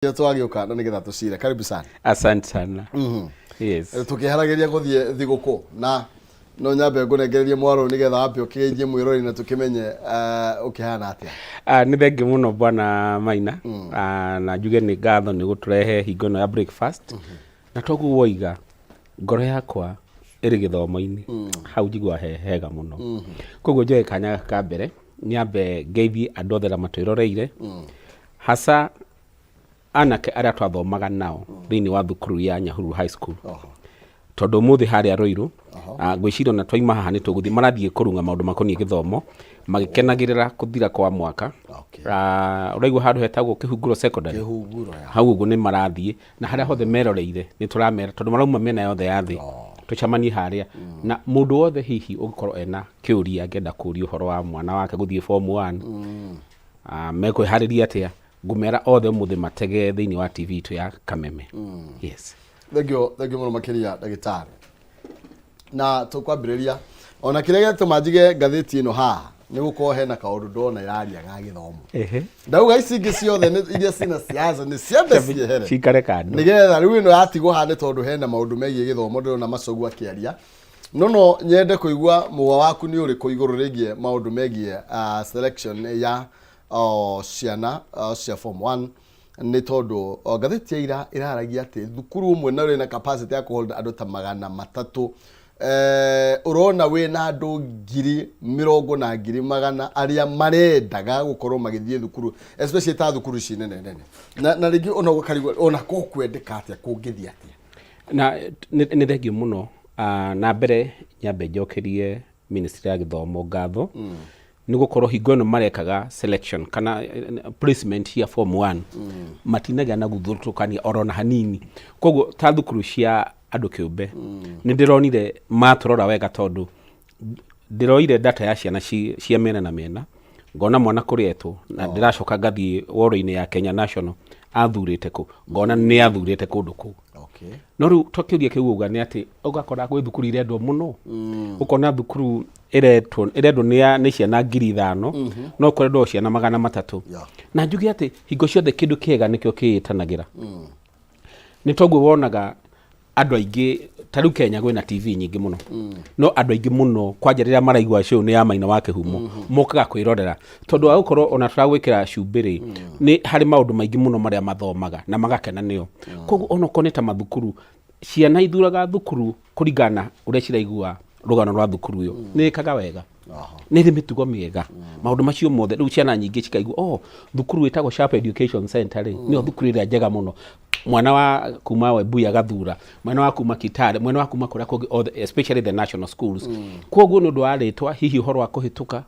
Twagĩũka na nĩgetha tũcire. Karibu sana. Asante sana. Yes. Tũkĩharagĩria gũthiĩ thigũkũ, na no nyambe ngũnengererie mwaro nĩgetha wambe ũkĩgeithie mwĩrori na tũkĩmenye ũkĩhana atĩa. Ah, nĩ thengiũ mũno, bwana Maina. Ah, na njuge nĩ ngatho nĩ gũtũrehe hingo ĩno ya breakfast. Na toguo woiga, ngoro yakwa ĩrĩ gĩthomo-inĩ, hau njiguaga he hega mũno. Koguo njoe kanya gaka ka mbere nyambe ngeithie andũ othe arĩa matwĩroreire, hasa anake arĩa twathomaga nao thĩinĩ wa thukuru ya Nyahururu High School, tondũ ũmũthĩ harĩa Rũirũ, ngwĩciria ona twaima haha nĩ tũgũthiĩ, marathiĩ kũrung'a maũndũ makoniĩ gĩthomo magĩkenagĩrĩra kũthira kwa mwaka. Ũraigua handũ hetagwo Kĩhunguro Secondary? Kĩhunguro ya. Hau ũguo nĩ marathiĩ, na harĩa hothe meroreire nĩ tũramera, tondũ marauma mĩena yothe ya thĩ, tũcemanie harĩa. Na mũndũ wothe hihi ũngĩkorwo ena kĩũria angĩenda kũria ũhoro wa mwana wake gũthiĩ form 1, mekwĩharĩria atĩa, ngũmera othe ũmũthĩ matege thĩinĩ wa TV itũ ya Kameme. Yes. Thengio, thengio mũno makĩria, ndagĩtarĩ. Na tũkwambĩrĩria ona kĩrĩa gĩatũma njige ngathĩti ĩno haha nĩ gũkorwo hena kaũndũ ndona ĩraria ga gĩthomo. Ndauga ici ingĩ ciothe iria cina siasa nĩ ciambe ciehere. Cikare kando. Nĩgetha rĩu ĩno yatigwo haha nĩ tondũ hena maũndũ megiĩ gĩthomo ndĩrona Macogu akĩaria. No nyende kũigua mũga waku nĩ ũrĩkũ igũrũ rĩgiĩ maũndũ megiĩ selection ya ciana cia form 1, nĩ tondũ ngathĩti ya ira ĩraragia atĩ thukuru ũmwe na ũrĩ na capacity ya kũhold andũ ta 300, ũrona wĩna andũ 80,000 na 100,000 arĩa marendaga gũkorwo magĩthiĩ thukuru, especially ta thukuru ici nene nene, na rĩngĩ ona ũkarigwo ona kũkwendeka atĩa, kũngĩthiĩ atĩa. Na nĩ thengio mũno. Na mbere nyambe njokerie ministry ya gĩthomo ngatho nĩ gũkorwo hingo ĩno marekaga selection kana placement ya form 1 matinagĩa na gũthutũkania oro na hanini. Koguo ta thukuru cia andũ kĩũmbe nĩ ndĩronire matũrora wega, tondũ ndĩroire data ya ciana cia mĩena na mĩena, ngona mwana kũrĩa etwo na ndĩracoka ngathiĩ woro-inĩ ya Kenya National athurĩte kũ, ngona nĩ athurĩte kũndũ kũu. No rĩu to kĩũria kĩu uga nĩ atĩ ũgakora gwĩ thukuru irendwo mũno, ũkona thukuru ĩretwo ĩrendwo nĩ ciana 5,000, no kũrendwo ciana 300. Na njuge atĩ hingo ciothe kĩndũ kĩega nĩkĩo kĩĩtanagĩra. Nĩ toguo wonaga andũ aingĩ ta rĩu Kenya kwĩna TV nyingĩ mũno, no andũ aingĩ mũno kwanja rĩrĩa maraigua show nĩ ya Maina wa Kĩhumo mokaga kwĩrorera, tondũ wa gũkorwo ona tũragwĩkĩra cumbĩ rĩ, nĩ harĩ maũndũ maingĩ mũno marĩa mathomaga na magakena nĩo. Koguo ona okorwo nĩ ta mathukuru, ciana ithuraga thukuru kũringana na ũrĩa ciraigua rũgano rwa thukuru ĩyo, nĩ ĩkaga wega, nĩ ĩrĩ mĩtugo mĩega, maũndũ macio mothe. Rĩu ciana nyingĩ cikaigua, oh, thukuru ĩtagwo Sharp Education Center rĩ, nĩyo thukuru ĩrĩa njega mũno. Mwana wa kuma Webuye agathura, mwana wa kuma Kitale, mwana wa kuma kũrĩa kũngĩ othe, especially the national schools. Koguo nĩ ũndũ wa rĩtwa, hihi ũhoro wa kũhĩtũka.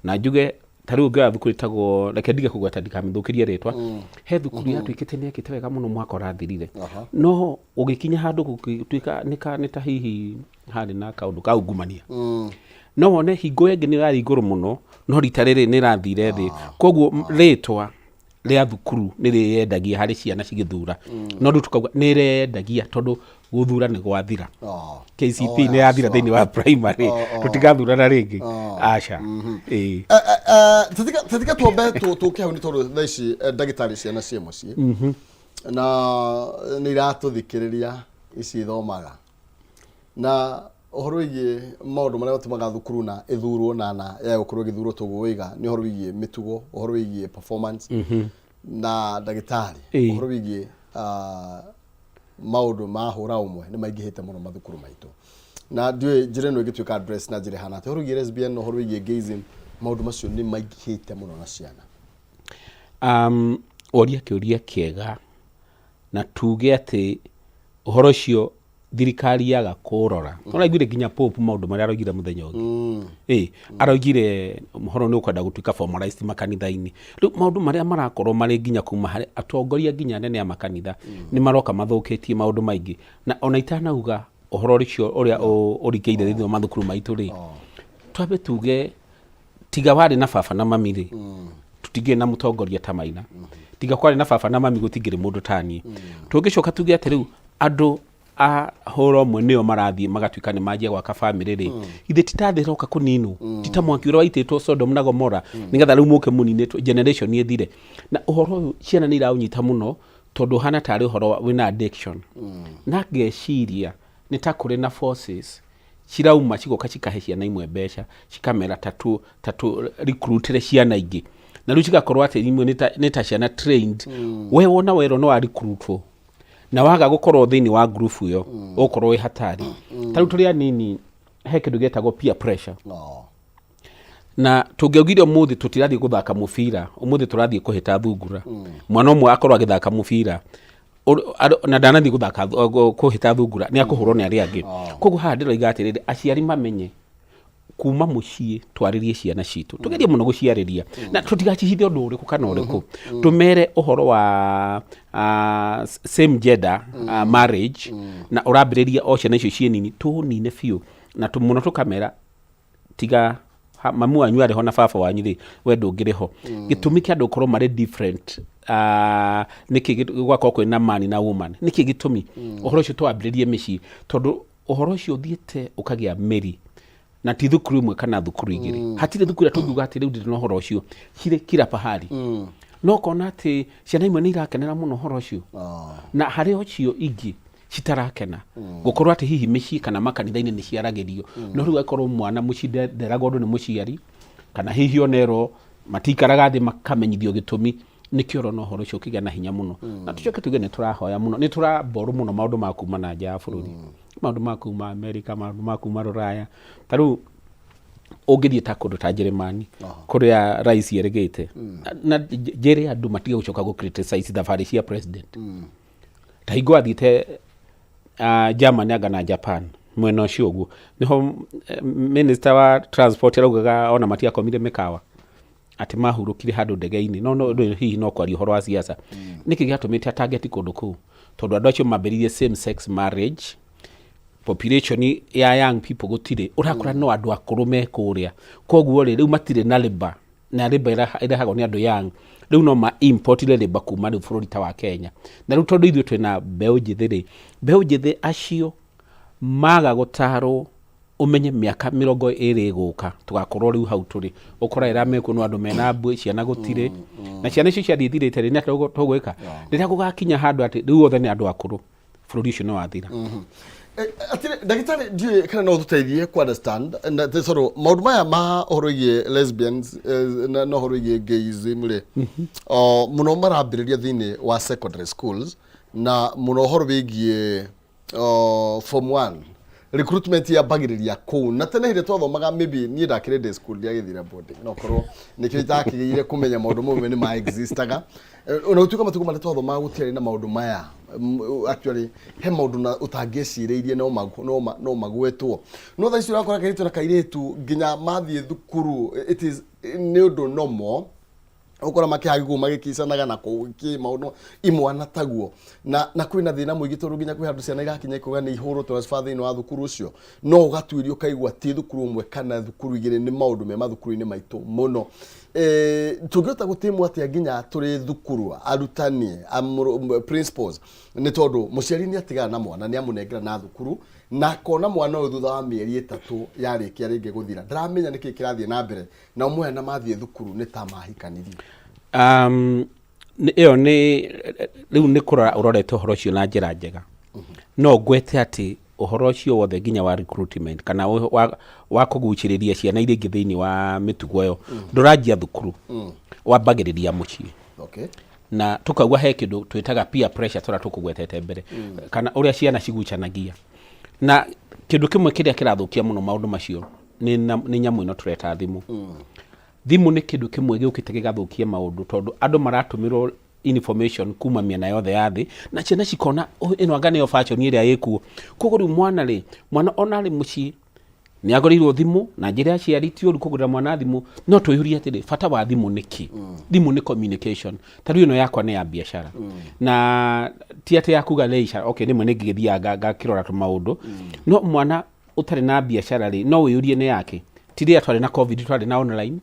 Na njuge ta rĩu ũngĩoya thukuru ĩtagwo, reke ndige kũgweta ndikamĩthũkĩrie rĩtwa, he thukuru yatuĩkĩte nĩ ekĩte wega mũno mwaka ũrathirire, no ũgĩkinya handũ gũgĩtuĩka nĩ ta hihi harĩ na kaũndũ ka ungumania. No wone hingo ĩngĩ nĩ ĩrarĩ igũrũ mũno, no rita rĩrĩ nĩ ĩrathire thĩ. Koguo rĩtwa rĩa thukuru nĩ rĩyendagia harĩ ciana cigĩthura, no rĩu tukauga nĩ ĩrendagia tondũ gũthura nĩ gwathira. KCP nĩ yathira thĩinĩ wa primary, tũtigathurana rĩngĩ, aca. Ĩĩ. Tũtiga twambe tũke hau, nĩ tondũ thaa ici, ndagĩtarĩ, ciana ciĩ mũciĩ na nĩ iratũthikĩrĩria ici ithomaga, na ũhoro wĩgiĩ maũndũ marĩa matũmaga thukuru na ĩthurwo na ya gũkorwo ĩgĩthurwo toguo wĩiga nĩ ũhoro wĩgiĩ mĩtugo, ũhoro wĩgiĩ performance. Na ndagĩtarĩ, ũhoro wĩgiĩ maũndũ ma hũra ũmwe nĩ maingĩhĩte mũno mathukuru maitũ, na ndiũĩ njĩra ĩno ĩngĩtuĩka address na njĩra ĩhana atĩa, ũhoro wĩgiĩ lesbian, ũhoro wĩgiĩ gayism, maũndũ macio nĩ maingĩhĩte mũno na ciana. Woria kĩũria kĩega, na tuge atĩ ũhoro ũcio thirikari yaga kũrora. Ũraiguire nginya Pope maũndũ marĩa araugire mũthenya ũngĩ. Ĩ araugire ũhoro nĩ ũkwenda gũtuĩka formalized makanitha-inĩ. Rĩu maũndũ marĩa marakorwo marĩ nginya kuma harĩ atongoria nginya anene a makanitha nĩ maroka mathũkĩtie maũndũ maingĩ. Na ona itanauga ũhoro ũcio ũrĩa ũrikĩire thĩinĩ wa mathukuru maitũ rĩ, twambe tuge tiga warĩ na baba na mami rĩ, tũtingĩrĩ na mũtongoria ta Maina. Tiga kwarĩ na baba na mami, gũtingĩrĩ mũndũ taniĩ. Tũngĩcoka tuge atĩ rĩu andũ a hũra ũmwe nĩo marathiĩ magatuĩka nĩ manjia gwaka bamĩrĩ rĩ, ithe ti ta thĩ ĩroka kũninwo, ti ta mwaki ũrĩa waitĩtwo Sodom na Gomora, nĩgetha rĩu mũke mũninĩtwo, generation ĩthire. Na ũhoro ũyũ ciana nĩ iraũnyita mũno. Tondũ ũhana tarĩ ũhoro wĩna addiction. Na ngeciria nĩ ta kũrĩ na forces cirauma cigoka cikahe ciana imwe mbeca, cikamera ta tũ recruitĩre ciana ingĩ, na rĩu cigakorwo atĩ imwe nĩ ta ciana trained. We wona werwo no wa recruitwo na waga gũkorwo thĩinĩ wa group ĩyo, ũgũkorwo wĩ hatari. Ta rĩu tũrĩ anini, he kĩndũ gĩtagwo peer pressure. No. Na tũngĩaugire ũmũthĩ tũtirathiĩ gũthaka mũbira, ũmũthĩ tũrathiĩ kũhĩta thungura, mwana ũmwe akorwo agĩthaka mũbira na ndanathiĩ gũthaka kũhĩta thungura, nĩ akũhũrwo nĩ arĩa angĩ. Koguo haha ndĩroiga atĩrĩrĩ, aciari mamenye kuma mũciĩ twarĩrie ciana citũ, tũgerie mũno gũciarĩria na tũtigacihithe ũndũ ũrĩkũ kana ũrĩkũ. Tũmere ũhoro wa same gender marriage na ũrambĩrĩria o ciana icio ciĩ nini, tũnine biũ na mũno tũkamera tiga mamu wanyu arĩ ho na baba wanyu rĩ, we ndũngĩrĩ ho. Gĩtũmi kĩa andũ gũkorwo marĩ different, nĩkĩ gwakorwo kwĩna man na woman, nĩkĩ gĩtũmi? Ũhoro ũcio tũwambĩrĩrie mĩciĩ, tondũ ũhoro ũcio ũthiĩte ũkagĩa mĩri na ti thukuru ĩmwe kana thukuru igĩrĩ. Hatirĩ thukuru ĩrĩa tũngiuga atĩ rĩu ndirĩ na ũhoro ũcio, cirĩ kila pahali. No ũkona atĩ ciana imwe nĩ irakenera mũno ũhoro ũcio na harĩ ũcio ingĩ citarakena, gũkorwo atĩ hihi mĩciĩ kana makanitha-inĩ nĩ ciaragĩrio. No rĩu akorwo mwana mũciĩ nderagwo ũndũ nĩ mũciari, kana hihi onerwo matikaraga thĩ makamenyithio gĩtũmi, nĩkĩo ũrona ũhoro ũcio ũkĩgĩa na hinya mũno. Na tũcoke tuge nĩ tũrahoya mũno, nĩ tũraborũ mũno maũndũ ma kuma na nja ya bũrũri, maũndũ ma kuma Amerika, maũndũ ma kuma Rũraya. Ta rĩu ũngĩthiĩ ta kũndũ ta Njĩrĩmani kũrĩa rais erĩgĩte na njĩre andũ matige gũcoka gũ criticize thabarĩ cia president. Ta hingo athiĩte Germany anga na Japan, mwena ũcio ũguo nĩho minister wa transport araugaga ona matiakomire mĩkawa, atĩ mahurũkire handũ ndege-inĩ. No ũndũ ũyũ hihi no kwaria ũhoro wa siasa, nĩkĩ gĩatũmĩte atangeti kũndũ kũu? Tondũ andũ acio mambĩrĩirie same sex marriage, population ya young people gũtirĩ, ũrakora no andũ akũrũ me kũrĩa. Koguo rĩ, rĩu matirĩ na labour, na labour ĩrehagwo nĩ andũ young. Rĩu no ma importire labour kuma rĩu bũrũri ta wa Kenya. Na rĩu tondũ ithuĩ twĩna mbeũ njĩthĩ rĩ, mbeũ njĩthĩ acio maga gũtarwo, ũmenye mĩaka 20 ĩgũka tũgakorwo rĩu hau tũrĩ, ũkora ĩrĩa mekuo no andũ mena mbui, ciana gũtirĩ. Na ciana icio ciathiĩ ithirĩte rĩ, nĩ atĩa tũgwĩka rĩrĩa gũgakinya handũ atĩ rĩu othe nĩ andũ akũrũ? Bũrũri ũcio nĩ wathira. Atĩrĩ ndagĩtarĩ, ndiũĩ kana no ũtũteithie ku understand na tondũ maũndũ maya ma ũhoro wĩgiĩ lesbians na ũhoro wĩgiĩ gayism rĩ, o, mũno marambĩrĩria thĩinĩ wa secondary schools, na mũno ũhoro wĩgiĩ form 1 recruitment yambagĩrĩria kũu. Na tene hĩndĩ twathomaga, maybe niĩ ndakĩrĩ day school, ndiagĩthire boarding, no korwo nĩkĩo itakĩgĩire kũmenya maũndũ mamwe nĩ ma existaga. Ona gũtuĩka matukũ marĩa twathomaga gũtiarĩ na maũndũ maya. Actually he maũndũ na ũtangĩecirĩirie no magwetwo. No thaa ici ũrakora kairĩtu na kairĩtu nginya mathiĩ thukuru, it is nĩ ũndũ normal, ũkora makĩhagĩ magĩkicanaga na kũ maũndũ imwana taguo. Na kwĩna thĩna mũingĩ, tondũ nginya kwĩ handũ ciana irakinya ikauga nĩ ihũrwo transfer thĩinĩ wa thukuru ũcio. No ũgatuĩria ũkaigua ti thukuru ũmwe kana thukuru igĩrĩ, nĩ maũndũ me mathukuru-inĩ maitũ mũno. Tũngĩhota gũtĩmwo atĩa nginya tũrĩ thukuru, arutani, principals? Nĩ tondũ mũciari nĩ atigana na mwana, nĩ amũnengera na thukuru, na akona mwana ũyũ thutha wa mĩeri 3 yarĩkia rĩngĩ gũthira, ndaramenya nĩkĩ kĩrathiĩ na mbere, na ũmwe na mathiĩ thukuru nĩ ta mahikanirie. Ĩyo nĩ rĩu nĩ kũrora ũrorete ũhoro ũcio na njĩra njega. No ngwete atĩ ũhoro ũcio wothe nginya wa recruitment kana wa kũgucĩrĩria ciana iria ingĩ thĩinĩ wa mĩtugo ĩyo ndũranjia thukuru, wambagĩrĩria mũciĩ. Na tukauga he kĩndũ twĩtaga peer pressure, tũrĩa tũkũgwetete mbere, kana ũrĩa ciana cigucanagia. Na kĩndũ kĩmwe kĩrĩa kĩrathũkia mũno maũndũ macio nĩ nyamũ ĩno tũreta thimũ. Thimũ nĩ kĩndũ kĩmwe gĩũkĩte gĩgathũkia maũndũ, tondũ andũ maratũmĩrwo information kuma mĩena yothe ya thĩ, na ciana cikona, "Oh, ĩno anga nĩyo fashion ĩrĩa ĩkuo." Koguo rĩu mwana rĩ, mwana ona arĩ mũciĩ nĩ agũrĩirwo thimũ na njĩra ya aciari. Ti ũru kũgũrĩra mwana thimũ, no twĩyũrie atĩrĩ, bata wa thimũ nĩ kĩ? Thimũ nĩ communication. Ta rĩu ĩno yakwa nĩ ya biacara, na ti atĩ ya kuga leisure. Okay, rĩmwe nĩ ngĩgĩthiaga ngakĩrora tũmaũndũ, no mwana ũtarĩ na biacara rĩ, no wĩyũrie nĩ yake. Ti rĩrĩa twarĩ na COVID twarĩ na online,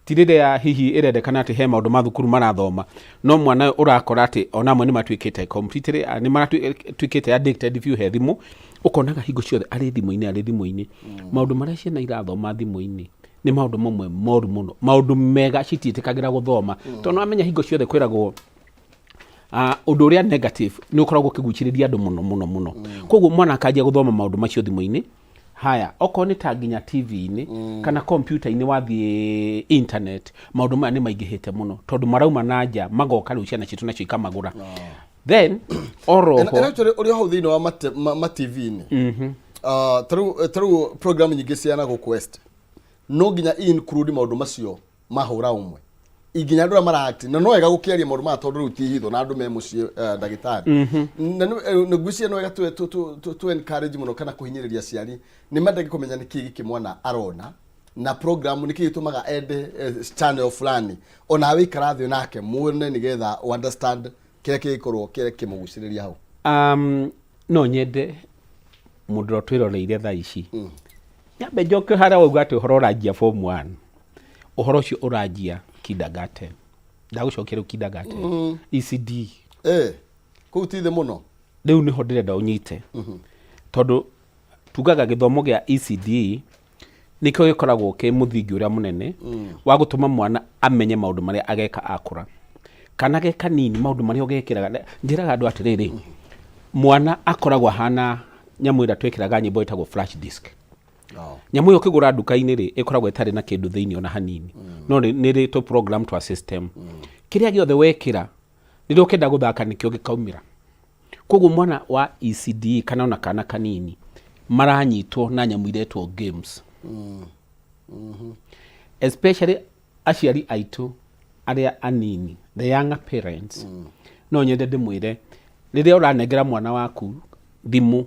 ti rĩrĩa hihi ĩrendekana atĩ he maũndũ ma thukuru marathoma, no mwana ũyũ ũrakora atĩ ona amwe nĩ matuĩkĩte completely, nĩ maratuĩkĩte addicted biũ he thimũ. Ũkonaga hingo ciothe arĩ thimũ-inĩ, arĩ thimũ-inĩ. Maũndũ marĩa ciana irathoma thimũ-inĩ nĩ maũndũ mamwe moru mũno. Maũndũ mega citiĩtĩkagĩra gũthoma, tondũ amenya hingo ciothe kwĩragwo. Ũndũ ũrĩa negative nĩ ũkoragwo ũkĩgucĩrĩria andũ mũno mũno mũno. Koguo mwana akanjia gũthoma maũndũ macio thimũ-inĩ. Haya, okorwo nĩ ta nginya TV-inĩ kana kompiuta-inĩ, wathiĩ internet, maũndũ maya nĩ maingĩhĩte mũno tondũ marauma na nja magoka rĩu ciana citũ nacio ikamagũra. Then oro And ho actually ũrĩ hau thĩinĩ wa ma TV-inĩ, ta rĩu program nyingĩ ciana gũkũ West no nginya include maũndũ macio mahũra ũmwe nginya andũ arĩa mara-act, na no wega gũkĩaria maũndũ maya tondũ rĩu ti hitho na andũ me mũciĩ, ndagĩtarĩ, na nĩ ngwĩciria nĩ wega tu encourage mũno kana kũhinyĩrĩria aciari nĩ mendage kũmenya nĩ kĩĩ gĩkĩ mwana arona na program, nĩ kĩĩ gĩtũmaga ende channel fulani, ona wĩikara thĩ nake muone nĩgetha understand kĩrĩa kĩgĩkorwo kĩrĩa kĩmũgucĩrĩria hau. No nyende mũndũ ũrĩa twĩroreire thaa ici nyambe njoke harĩa wauga atĩ ũhoro ũranjia form 1, ũhoro ũcio ũranjia kindergarten. Ndagũcokia rĩu kindergarten, ECD. Kũu ti thĩ mũno. Rĩu nĩho ndĩrenda ũnyite, tondũ tugaga gĩthomo gĩa ECD nĩkĩo gĩkoragwo kĩ mũthingi ũrĩa mũnene wa gũtũma mwana amenye maũndũ marĩa ageka akũra, kana ge kanini maũndũ marĩa ũgekĩraga. Njĩraga andũ atĩrĩrĩ, mwana akoragwo ahana nyamũ ĩrĩa twĩkĩraga nyĩmbo ĩtagwo flash disk. Nyamũ ĩyo ũkĩgũra nduka-inĩ rĩ, ĩkoragwo ĩtarĩ na kĩndũ thĩinĩ ona hanini, no nĩ rĩ tũ program twa system. Kĩrĩa gĩothe wekĩra rĩrĩa ũkĩenda gũthaka nĩkĩo gĩkaumĩra. Koguo mwana wa ECD kana ona kana kanini maranyitwo na nyamũ iretwo games, especially aciari aitũ arĩa anini, the younger parents. No nyende ndĩmwĩre, rĩrĩa ũranengera mwana waku thimũ,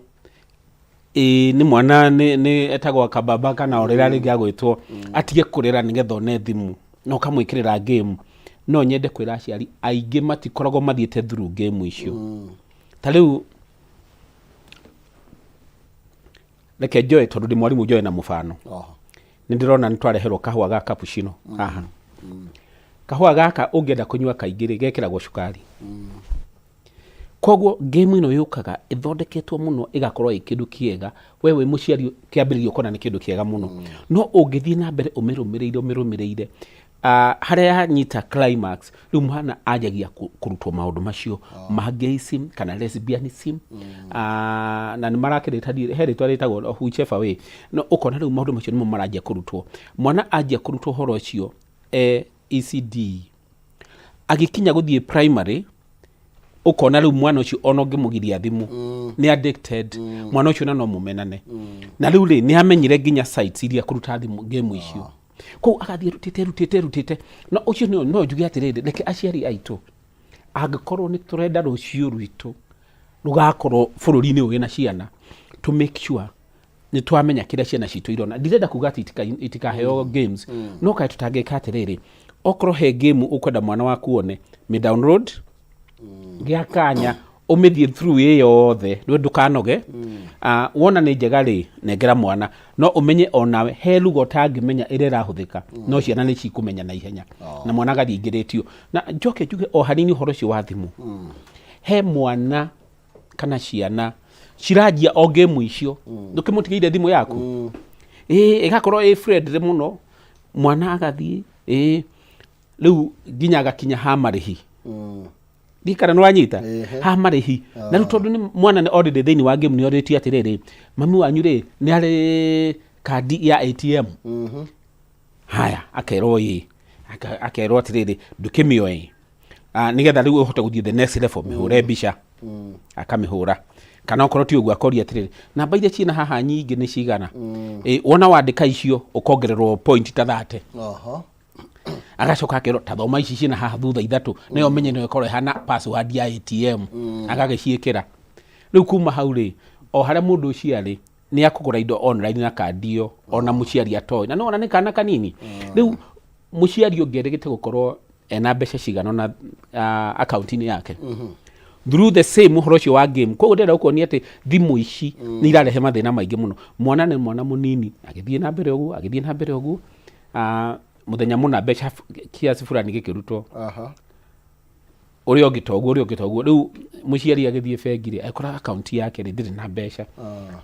ĩĩ nĩ mwana nĩ etagwo kababa kana o rĩrĩa rĩngĩ agwĩtwo atige kũrĩra nĩgetha one thimũ na ũkamwĩkĩrĩra game, no nyende kwĩra aciari aingĩ matikoragwo mathiĩte through game icio. Ta rĩu reke njoe, tondũ ndĩ mwarimũ, njoe na mũbano. Nĩ ndĩrona nĩ twareherwo kahũa ga cappuccino haha. Kahũa gaka ũngĩenda kũnyua kaingĩ rĩ, gekĩragwo cukari. Koguo game ĩno yũkaga ĩthondeketwo mũno ĩgakorwo ĩ kĩndũ kĩega. We wĩ mũciari kĩambĩrĩria ũkona nĩ kĩndũ kĩega mũno, no ũngĩthiĩ na mbere ũmĩrũmĩrĩire ũmĩrũmĩrĩire, harĩa yanyita climax, rĩu mwana anjagia kũrutwo maũndũ macio ma gayism kana lesbianism, na nĩ marakĩrĩta, he rĩtwa rĩtagwo whichever way, no ũkona rĩu maũndũ macio nĩmo maranjia kũrutwo. Mwana anjia kũrutwo ũhoro ũcio ECD, agĩkinya gũthiĩ primary, ũkona rĩu mwana ũcio ona ũngĩmũgiria thimũ nĩ addicted. Mwana ũcio na no mũmenane na rĩu rĩ, nĩ amenyire nginya sites iria kũruta thimũ game icio. Koguo agathiĩ erutĩte erutĩte erutĩte. Na ũcio no njuge atĩrĩrĩ, reke aciari aitũ, angĩkorwo nĩ tũrenda rũciũ rwitũ rũgakorwo bũrũri-inĩ ũyũ wĩna ciana, to make sure nĩ twamenya kĩrĩa ciana citũ irona. Ndirenda kuga atĩ itikaheo games, no kaĩ tũtangĩka atĩrĩrĩ, okorwo he game ũkwenda mwana waku one, mĩ download gĩa kanya ũmĩthiĩ through ĩ yothe rĩu ndũkanoge. Wona nĩ njega rĩ, nengera mwana, no ũmenye onawe he lugha ũtangĩmenya ĩrĩa ĩrahũthĩka, no ciana nĩ cikũmenya na ihenya na mwana agathiĩ aingĩrĩtio. Na njoke njuge o hanini ũhoro ũcio wa thimũ, he mwana kana ciana ciranjia o game icio, ndũkĩmũtigĩire thimũ yaku, ĩĩ ĩgakorwo ĩ friendly mũno, mwana agathiĩ ĩĩ rĩu nginya agakinya ha marĩhi. Ndikana nĩ wanyita? Ehe. Ha marĩhi. Na rĩu tondũ nĩ mwana nĩ already thĩinĩ wa game, nĩ orĩtio atĩrĩrĩ, mami wanyu rĩ nĩ arĩ kandi ya ATM? Haya, akerwo ĩ. Akerwo atĩrĩrĩ, ndũkĩmĩoe nĩgetha rĩu ũhote gũthiĩ the next level, mĩhũre mbica. Akamĩhũra, kana okorwo ti ũguo akoria atĩrĩrĩ, namba iria ciĩna haha nyingĩ nĩ cigana? Ĩ, wona wandĩka icio ũkongererwo point ta 30. Agacoka akerwo, ta thoma ici ciĩna haha thutha ithatũ, nayo menye no ĩkorwo ĩhana password ya ATM. Agagĩciĩkĩra. Rĩu kuma hau rĩ, o harĩa mũndũ ũcio arĩ nĩ akũgũra indo online na kandi ĩyo ona mũciari atoĩ, na nĩwona nĩ kana kanini. Rĩu mũciari ũngĩerĩgĩte gũkorwo ena mbeca cigana ona akaunti-inĩ yake through the same ũhoro ũcio wa game. Koguo ndĩrenda gũkuonia atĩ thimũ ici nĩ irarehe mathĩna maingĩ mũno. Mwana nĩ mwana mũnini, agĩthiĩ na mbere ũguo, agĩthiĩ na mbere ũguo, mũthenya mũna mbeca kiasi fulani gĩkĩrutwo. Ũrĩa ũngĩ toguo, ũrĩa ũngĩ toguo. Rĩu mũciari agĩthiĩ bengi rĩ, agĩkora akaunti yake rĩ ndĩrĩ na mbeca.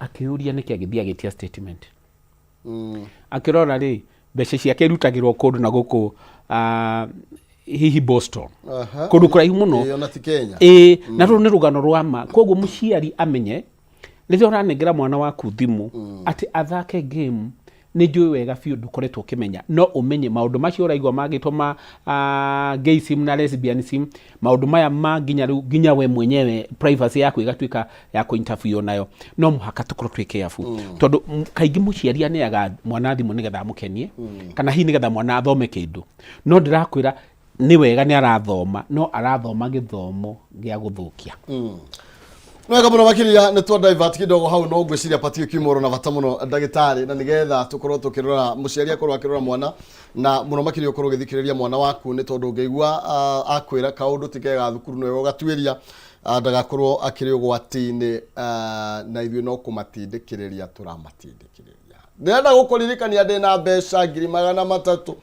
Akĩũria nĩkĩ, agĩthiĩ agĩtia statement. Akĩrora rĩ, mbeca ciake irutagĩrwo kũndũ na gũkũ. Hihi Boston, Aha. Kũndũ kũraihu mũno. Ĩĩ, ona ti Kenya. Ĩĩ, na rũrũ nĩ rũgano rwa ma. Koguo mũciari amenye rĩrĩa ũranengera mwana waku thimũ atĩ athake game, nĩ njũĩ wega biũ ndũkoretwo ũkĩmenya, no ũmenye maũndũ macio ũraigua magĩtwo ma gayism na lesbianism, maũndũ maya ma nginya rĩu nginya we mwenyewe privacy yaku ĩgatuĩka ya kũ nayo, no mũhaka tũkorwo twĩ careful, tondũ kaingĩ mũciari aneaga mwana thimũ nĩgetha amũkenie, kana hihi nĩgetha mwana athome kĩndũ. No ndĩrakwĩra nĩ wega nĩ arathoma, no arathoma gĩthomo gĩa gũthũkia. Nĩ wega mũno makĩria. Nĩ twa divert kidogo hau, no ngwĩciria pati kiumoro na bata mũno, ndagĩtarĩ, na nĩgetha tũkorwo tũkĩrora mũciari akorwo akĩrora mwana, na mũno makĩria ũkorwo ũgĩthikĩrĩria mwana waku, nĩ tondũ ũngĩigua akwĩra kaũndũ ti kega thukuru, nĩwe ũgatuĩria ndagakorwo akĩrĩ ũgwati-inĩ, na ithuĩ no kũmatindĩkĩrĩria tũramatindĩkĩrĩria. Ndĩrenda gũkũririkania ndĩna mbeca 300,000,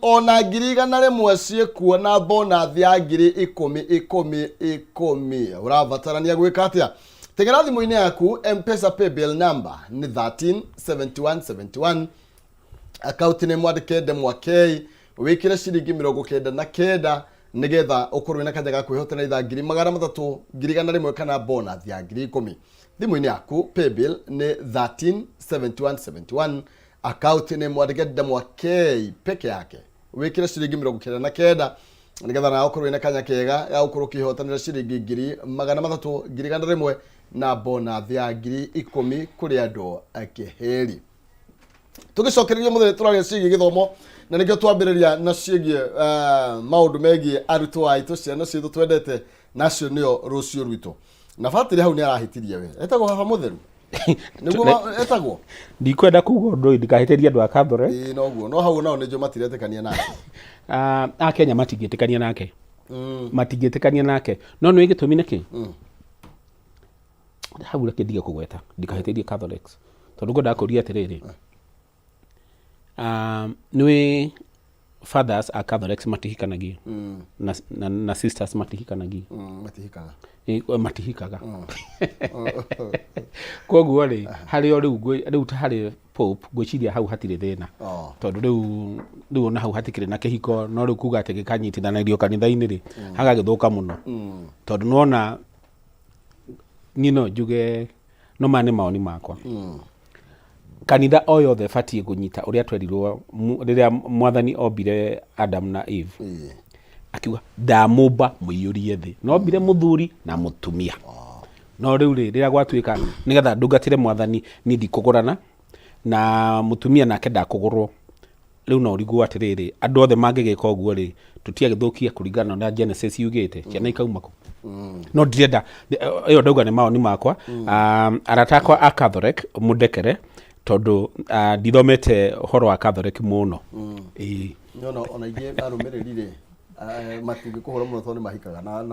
ona 100,000 ciĩkuo, na bonus ya 10,000 10 10. Ũrabatarania gwĩka atĩa? Tegera thimũ-inĩ yaku, Mpesa paybill number nĩ 137171, akaunti nĩ mwandĩke ndemwa K, wĩkĩre ciringi 99, nĩgetha ũkorwo wĩna kanya ga kwĩhotana itha 300,000, 100,000 kana bonus ya 10,000 thimũ-inĩ yaku. Paybill nĩ 137171, akaunti nĩ mwandĩke ndemwa K peke yake, wĩkĩre ciringi 99, nĩgetha nawe ũkorwo wĩna kanya kega ga gũkorwo ũkĩhotanĩra ciringi 300,000, 100,000 na bonus ya 10,000 kũrĩ andũ akĩheri. Tũgĩcokereria mũthenya tũraria ciĩgiĩ gĩthomo, na nĩkĩo twambĩrĩria na ciĩgiĩ maũndũ megiĩ arutwo aitũ, ciana citũ twendete, nacio nĩo rũciũ rwitũ. Na batĩrĩ hau nĩ arahĩtirie, we etagwo baba mũtheru nĩguo etagwo. Ndikwenda kuga ũndũ ũyũ ndikahĩtĩrie andũ a Catholic. Ĩĩ, noguo, no hau nao nĩnjũ matiretĩkania nake. A Kenya matingĩtĩkania nake, matingĩtĩkania nake, no nĩ gĩtũmi nĩkĩ hau reke ndige kũgweta ndikahĩtĩrie Catholics, tondũ ngwendaga kũria atĩrĩrĩ, nĩwĩ fathers a Catholics matihikanagia na sisters matihikanagia. Matihikaga. Matihikaga. Koguo rĩ, harĩ o rĩu rĩu ta harĩ Pope, ngwĩciria hau hatirĩ thĩna, tondũ rĩu ona hau hatikĩrĩ na kĩhiko. No rĩu kuga atĩ gĩkanyitithanĩrio kanitha-inĩ rĩ, hagagĩthũka mũno, tondũ nĩwona niĩ no njuge, no maya nĩ mawoni makwa, kanitha o yothe ĩbatiĩ kũnyita ũrĩa twerirwo rĩrĩa Mwathani ombire Adam na Eve, akiuga, "Ndamũmba mũiyũrie thĩ." No ombire mũthuri na mũtumia. No rĩu rĩ, rĩrĩa gwatuĩka nĩgetha ndungatĩre Mwathani, niĩ ndikũgũrana na mũtumia nake ndakũgũrwo, rĩu no ũrigwo atĩrĩrĩ, andũ othe mangĩgĩka ũguo rĩ, tũtiagĩthũkia kũringana na ũrĩa Genesis yugĩte, ciana ikauma kũ? No ndirenda ĩyo, ndauga nĩ mawoni makwa. Arata akwa a Catholic, mũndekere tondũ ndithomete ũhoro wa Catholic mũno. Ĩĩ. Nĩona ona ingĩ arũmĩrĩri rĩ, matingĩkũhũra mũno tondũ nĩ mahikaga na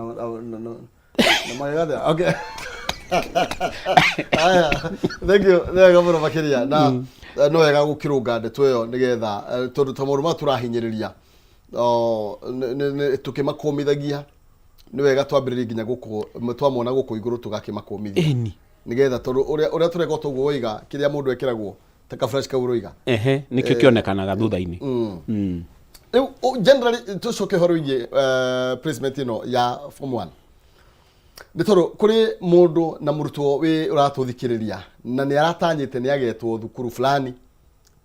magĩgathĩa. Okay. Aya, thank you. Nĩ wega mũno makĩria, na no wega gũkĩrũnga ndeto ĩyo, nĩgetha tondũ ta maũndũ maya tũrahinyĩrĩria tũkĩmakũmithagia, nĩ wega twambĩrĩrie nginya gũkũ twamona gũkũ igũrũ tũgakĩmakũmithia, nĩgetha tondũ ũrĩa tũreka toguo woiga, kĩrĩa mũndũ ekĩragwo ta ka flash kau ũroiga. Ehe, nĩkĩo kĩonekanaga thutha-inĩ. Rĩu generally tũcoke ũhoro wĩgiĩ placement ĩno ya form 1, nĩ tondũ kũrĩ mũndũ na mũrutwo wĩ ũratũthikĩrĩria na nĩ aratanyĩte nĩ agetwo thukuru fulani,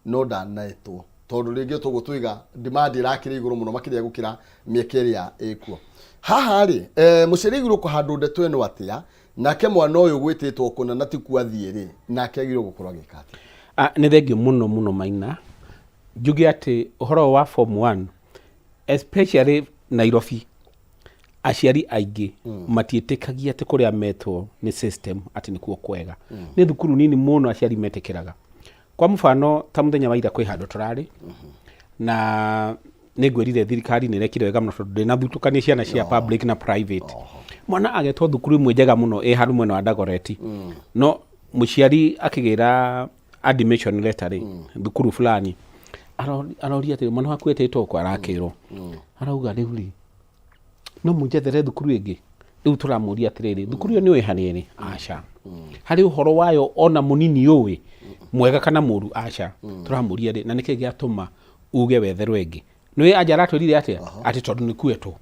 no ndanetwo, tondũ rĩngĩ toguo tũiga demand ĩrakĩrĩ igũrũ mũno makĩria gũkĩra mĩeke ĩrĩa ĩkuo haha rĩ. Mũciari agĩrĩirwo kũhandwo ndeto ĩno atĩa? Nake mwana ũyũ gwĩtĩtwo kũna na ti kuathiĩ rĩ, nake agĩrĩirwo gũkorwo agĩka atĩa? Nĩ thengio mũno mũno, Maina. Njuge atĩ ũhoro wa form 1, especially Nairobi, aciari aingĩ matiĩtĩkagia atĩ kũrĩa metwo nĩ system atĩ nĩkuo kwega. Nĩ thukuru nini mũno aciari metĩkĩraga. Kwa mũbano, ta mũthenya wa ira kwĩ handũ tũrarĩ, na nĩ ngwĩrire thirikari nĩ ĩrekire wega mũno tondũ ndĩnathutũkania ciana cia public na private. Mwana agetwo thukuru ĩmwe njega mũno ĩ handũ mwena wa Dagoretti, no mũciari akĩgĩra admission letter rĩ, thukuru fulani, aroria atĩrĩ, "Mwana waku etĩtwo kũ?" Arakĩrwo, arauga, "Rĩu rĩ, no mũnjethere thukuru ĩngĩ." Rĩu tũramũria atĩrĩrĩ, thukuru ĩyo nĩ ũĩ harĩa ĩrĩ? Aca. Harĩ ũhoro wayo ona mũnini ũĩ, mwega kana mũru? Aca. Tũramũria rĩ, na nĩkĩ gĩatũma uge wetherwo ĩngĩ? Nĩ anja aratwĩrire atĩa? Atĩ tondũ nĩ kuetwo.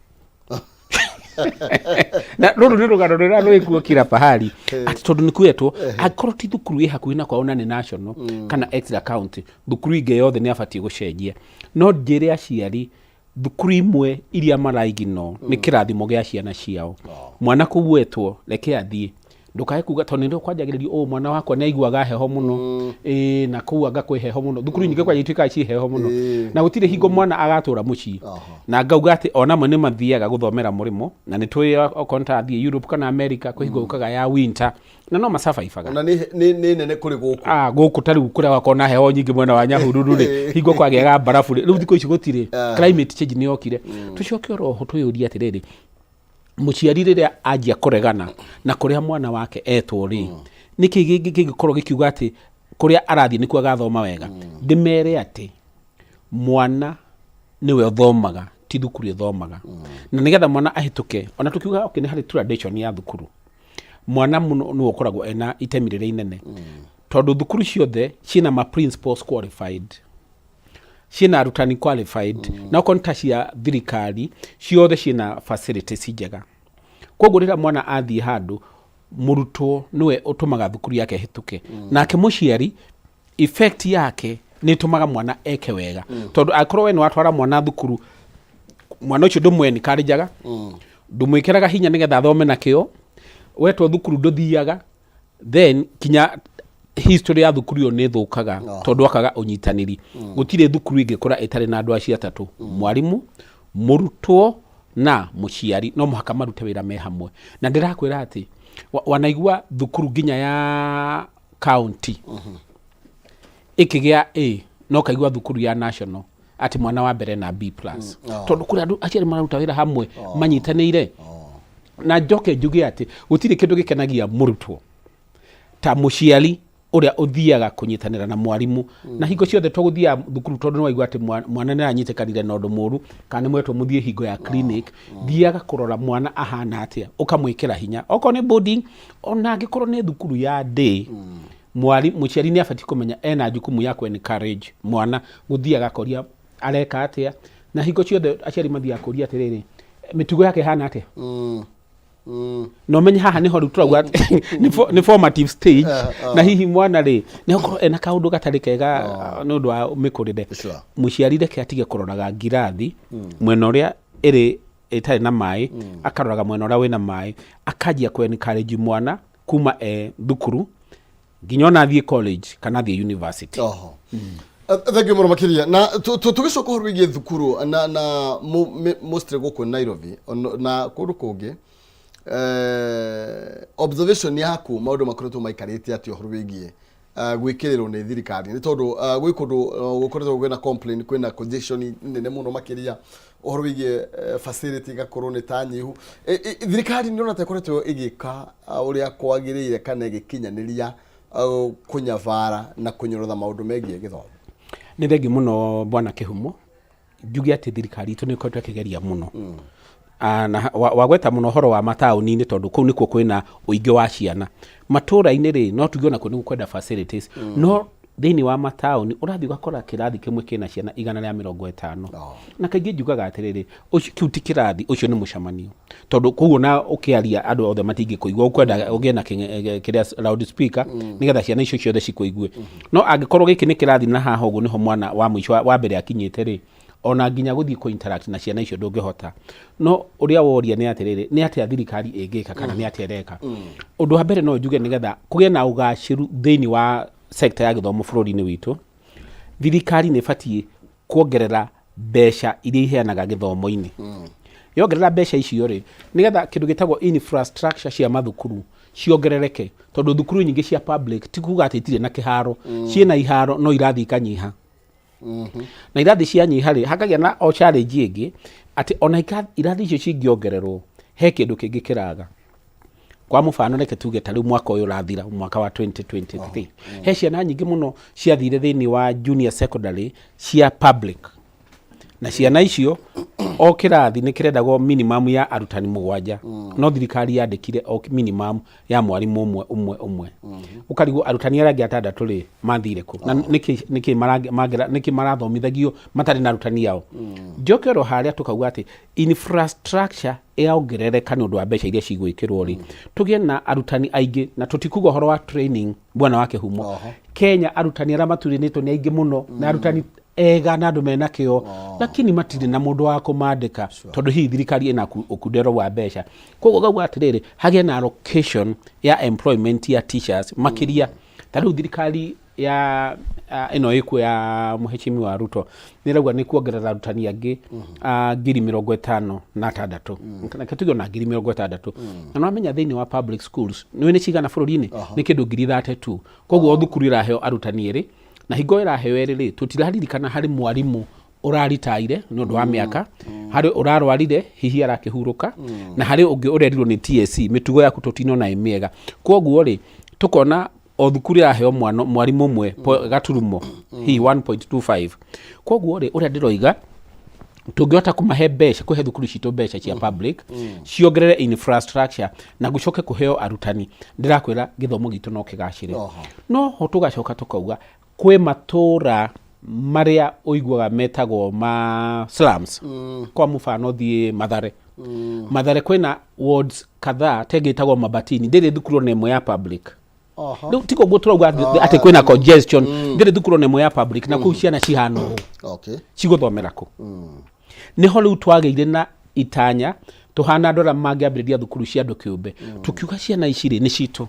Na rũrũ nĩ rũgano rũrĩa rwĩkuo kila pahali, atĩ tondũ nĩ kuetwo. Angĩkorwo ti thukuru ĩ hakuhĩ na kwao na nĩ national kana extra county, thukuru ingĩ yothe nĩ abatiĩ gũcenjia. No njĩre aciari, thukuru imwe iria maraigino nĩ kĩrathimo gĩa ciana ciao. Mwana kũgwetwo, reke athiĩ, ndũkae kuga tondũ nĩrĩo kwanjagĩrĩrio ũũ, mwana wakwa nĩ aiguaga heho mũno, ĩĩ, na kũu anga kwĩ heho mũno. Thukuru nyingĩ kwanja ituĩkaga ciĩ heho mũno, na gũtirĩ hingo mwana agatũra mũciĩ. Na ngauga atĩ ona amwe nĩ mathiaga gũthomera mũrĩmo, na nĩ tũĩ okorwo nĩ ta athiĩ Europe kana America, kwĩ hingo gũkaga ya winter na no macabaibaga. Ona nĩ nene kũrĩ gũkũ. Ah, gũkũ ta rĩu kũrĩa gwakorwo na heho nyingĩ mwena wa Nyahururu rĩ, hingo kwagĩaga mbarabu rĩ, rĩu thikũ ici gũtirĩ. Climate change nĩ yokire. Tũcoke oro ho twĩyũrie atĩrĩrĩ, mũciari rĩrĩa anjia kũregana na kũrĩa mwana wake etwo rĩ, nĩkĩ gĩngĩ kĩngĩkorwo gĩkiuga atĩ kũrĩa arathiĩ nĩkuo agathoma wega? Ndĩmere atĩ mwana nĩwe ũthomaga, ti thukuru ĩthomaga. Na nĩgetha mwana ahĩtũke, ona tũkiuga okay, nĩ harĩ tradition ya thukuru, mwana mũno nĩwe ũkoragwo ena itemi rĩrĩa inene, tondũ thukuru ciothe ciĩna ma principals qualified, ciĩna arutani qualified, na okorwo nĩ ta cia thirikari ciothe ciĩna facilities njega. Koguo rĩrĩa mwana athiĩ handũ, mũrutwo nĩwe ũtũmaga thukuru yake ĩhĩtũke, nake mũciari effect yake nĩ ĩtũmaga mwana eke wega, tondũ angĩkorwo we nĩ watwara mwana thukuru, mwana ũcio ndũmwenikarinjaga, ndũmwĩkĩraga hinya nĩgetha athome na kĩo, wetwo thukuru ndũthiaga, then kinya history ya thukuru ĩyo nĩ ĩthũkaga, tondũ akaga ũnyitanĩri. Gũtirĩ thukuru ĩngĩkũra ĩtarĩ na andũ acio atatũ, mwarimũ, mũrutwo na mũciari. No mũhaka marute wĩra me hamwe. Na ndĩrakwĩra atĩ wanaigua thukuru nginya ya county ĩkĩgĩa A, no kaigua thukuru ya national atĩ mwana wa mbere na B plus, tondũ kũrĩ andũ aciari mararuta wĩra hamwe manyitanĩire. Na njoke njuge atĩ gũtirĩ kĩndũ gĩkenagia mũrutwo ta mũciari ũrĩa ũthiaga kũnyitanĩra na mwarimũ. Na hingo ciothe to gũthiaga thukuru tondũ nĩ waigua atĩ mwana nĩ aranyitĩkanire na ũndũ mũru kana nĩ mwetwo mũthiĩ hingo ya clinic. Thiaga kũrora mwana ahana atĩa, ũkamwĩkĩra hinya, okorwo nĩ boarding, ona angĩkorwo nĩ thukuru ya day. Mũciari nĩ abatiĩ kũmenya ena jukumu ya kũ encourage mwana gũthiaga akoria areka atĩa. Na hingo ciothe aciari mathiaga kũria atĩrĩrĩ, mĩtugo yake ĩhana atĩa? Na ũmenye haha nĩho rĩu tũrauga atĩ nĩ formative stage, na hihi mwana rĩ nĩ okorwo ena kaũndũ gatarĩ kega nĩ ũndũ wa mĩkũrĩre. Mũciari reke atige kũroraga ngirathi mwena ũrĩa ĩrĩ ĩtarĩ na maĩ, akaroraga mwena ũrĩa wĩna maĩ, akanjia kũ encourage mwana kuma e thukuru nginya ona athiĩ college kana athiĩ university. Oho. Thank you mũno makĩria. Na tũgĩcoka ũhoro wĩgiĩ thukuru na mostly gũkũ Nairobi na kũndũ kũngĩ, observation yaku, maũndũ makoretwo maikarĩte atĩa ũhoro wĩgiĩ gwĩkĩrĩrwo nĩ thirikari? Nĩ tondũ gwĩ kũndũ gũkoretwo kwĩna complain, kwĩna congestion nene mũno makĩria ũhoro wĩgiĩ facility igakorwo nĩ ta nyihu. Thirikari nĩ ũrona ta ĩkoretwo ĩgĩka ũrĩa kwagĩrĩire kana ĩgĩkinyanĩria kũnyabara na kũnyorotha maũndũ megiĩ gĩthomo? Nĩ thengi mũno, bwana Kĩhumo. Njuge atĩ thirikari itũ nĩ ĩkoretwo ĩkĩgeria mũno. Na wagweta mũno ũhoro wa mataũni-inĩ, tondũ kũu nĩkuo kwĩna ũingĩ wa ciana. Matũũra-inĩ rĩ, no tuge onakuo nĩ gũkwenda facilities, no thĩinĩ wa mataũni ũrathiĩ ũgakora kĩrathi kĩmwe kĩna ciana 150. Na kaingĩ njugaga atĩrĩrĩ, ũcio kĩu ti kĩrathi, ũcio nĩ mũcemanio, tondũ koguo na ũkĩaria andũ othe matingĩkũigua, ũkwenda ũgĩe na kĩrĩa loud speaker nĩgetha ciana icio ciothe cikũigue. No angĩkorwo gĩkĩ nĩ kĩrathi na haha ũguo nĩho mwana wa mũico wa mbere akinyĩte rĩ, ona nginya gũthiĩ kũ interact na ciana icio ndũngĩhota. No ũrĩa woria nĩ atĩrĩrĩ, nĩ atĩa thirikari ĩngĩka kana nĩ atĩa ĩreka? Ũndũ wa mbere no njuge, nĩgetha kũgĩe na ũgacĩru thĩinĩ wa sector ya gĩthomo bũrũri-inĩ witũ, thirikari nĩ ĩbatiĩ kuongerera mbeca iria iheanaga gĩthomo-inĩ. Yongerera mbeca icio rĩ, nĩgetha kĩndũ gĩtagwo infrastructure cia mathukuru ciongerereke, tondũ thukuru nyingĩ cia public ti kuga atĩ itirĩ na kĩharo, ciĩna iharo no irathi ikanyiha. Na irathi cianyiha rĩ, hakagĩa na o challenge ĩngĩ atĩ ona irathi icio cingĩongererwo, he kĩndũ kĩngĩ kĩraga. Kwa mũbano, reke tuge ta rĩu mwaka ũyũ ũrathira, mwaka wa 2023, he ciana nyingĩ mũno ciathire thĩinĩ wa junior secondary cia public. Na ciana icio o kĩrathi nĩ kĩrendagwo minimum ya arutani 7, no thirikari yandĩkire o minimum ya mwarimũ ũmwe ũmwe ũmwe. Ũkarigwo arutani arĩa angĩ 6 rĩ, mathire kũ? Na nĩkĩ marathomithagio matarĩ na arutani ao? Njoke oro harĩa tũkauga atĩ infrastructure ĩrongerereka nĩ ũndũ wa mbeca iria cigwĩkĩrwo rĩ, tũgĩe na arutani aingĩ, na tũtikuga ũhoro wa training bwana wa kĩhumo. Kenya arutani arĩa maturinĩtwo nĩ aingĩ mũno, na arutani ega na andũ mena kĩo, lakini matirĩ na mũndũ wa kũmandĩka, tondũ hihi thirikari ĩna ũkundero wa mbeca. Koguo ngauga atĩrĩrĩ, hagĩe na allocation ya employment ya teachers makĩria. Ta rĩu thirikari ya ĩno ĩkuo ya Mheshimiwa Ruto nĩ ĩrauga nĩ kuongerera arutani angĩ 56,000, reke tuge ona 60,000. Na nĩwamenya thĩinĩ wa public schools nĩũĩ nĩ cigana bũrũri-inĩ? Nĩ kĩndũ 32,000. Koguo o thukuru ĩraheo arutani 2, na hingo ĩraheo 2 rĩ, tũtiraririkana harĩ mwarimũ ũraritaire nĩ ũndũ wa mĩaka, harĩ ũrarwarire hihi arakĩhurũka, na harĩ ũngĩ ũrerirwo nĩ TSC mĩtugo yaku tũtinona ĩ mĩega. Koguo rĩ, tũkona o thukuru ĩraheo mwarimũ ũmwe gaturumo hihi 1.25. Koguo rĩ, ũrĩa ndĩroiga, tũngĩhota kũmahe mbeca, kũhe thukuru citũ mbeca cia public ciongerere infrastructure na gũcoke kũheo arutani, ndĩrakwĩra gĩthomo gitũ no kĩgacĩre. No ho tũgacoka tũkauga kwĩ matũra marĩa ũiguaga metagwo ma slums. Kwa mũbano thiĩ Mathare. Mathare kwĩna wards kadhaa tengĩ ĩtagwo Mabatini, ndĩrĩ thukuru ona ĩmwe ya public. Rĩu ti koguo tũrauga atĩ kwĩna congestion, ndĩrĩ thukuru ona ĩmwe ya public, na kũu ciana cihana ũũ, cigũthomera kũ? Nĩho rĩu twagĩire na itanya tũhana andũ arĩa mangĩambĩrĩria thukuru cia andũ kĩũmbe, tũkiuga ciana ici rĩ, nĩ citũ.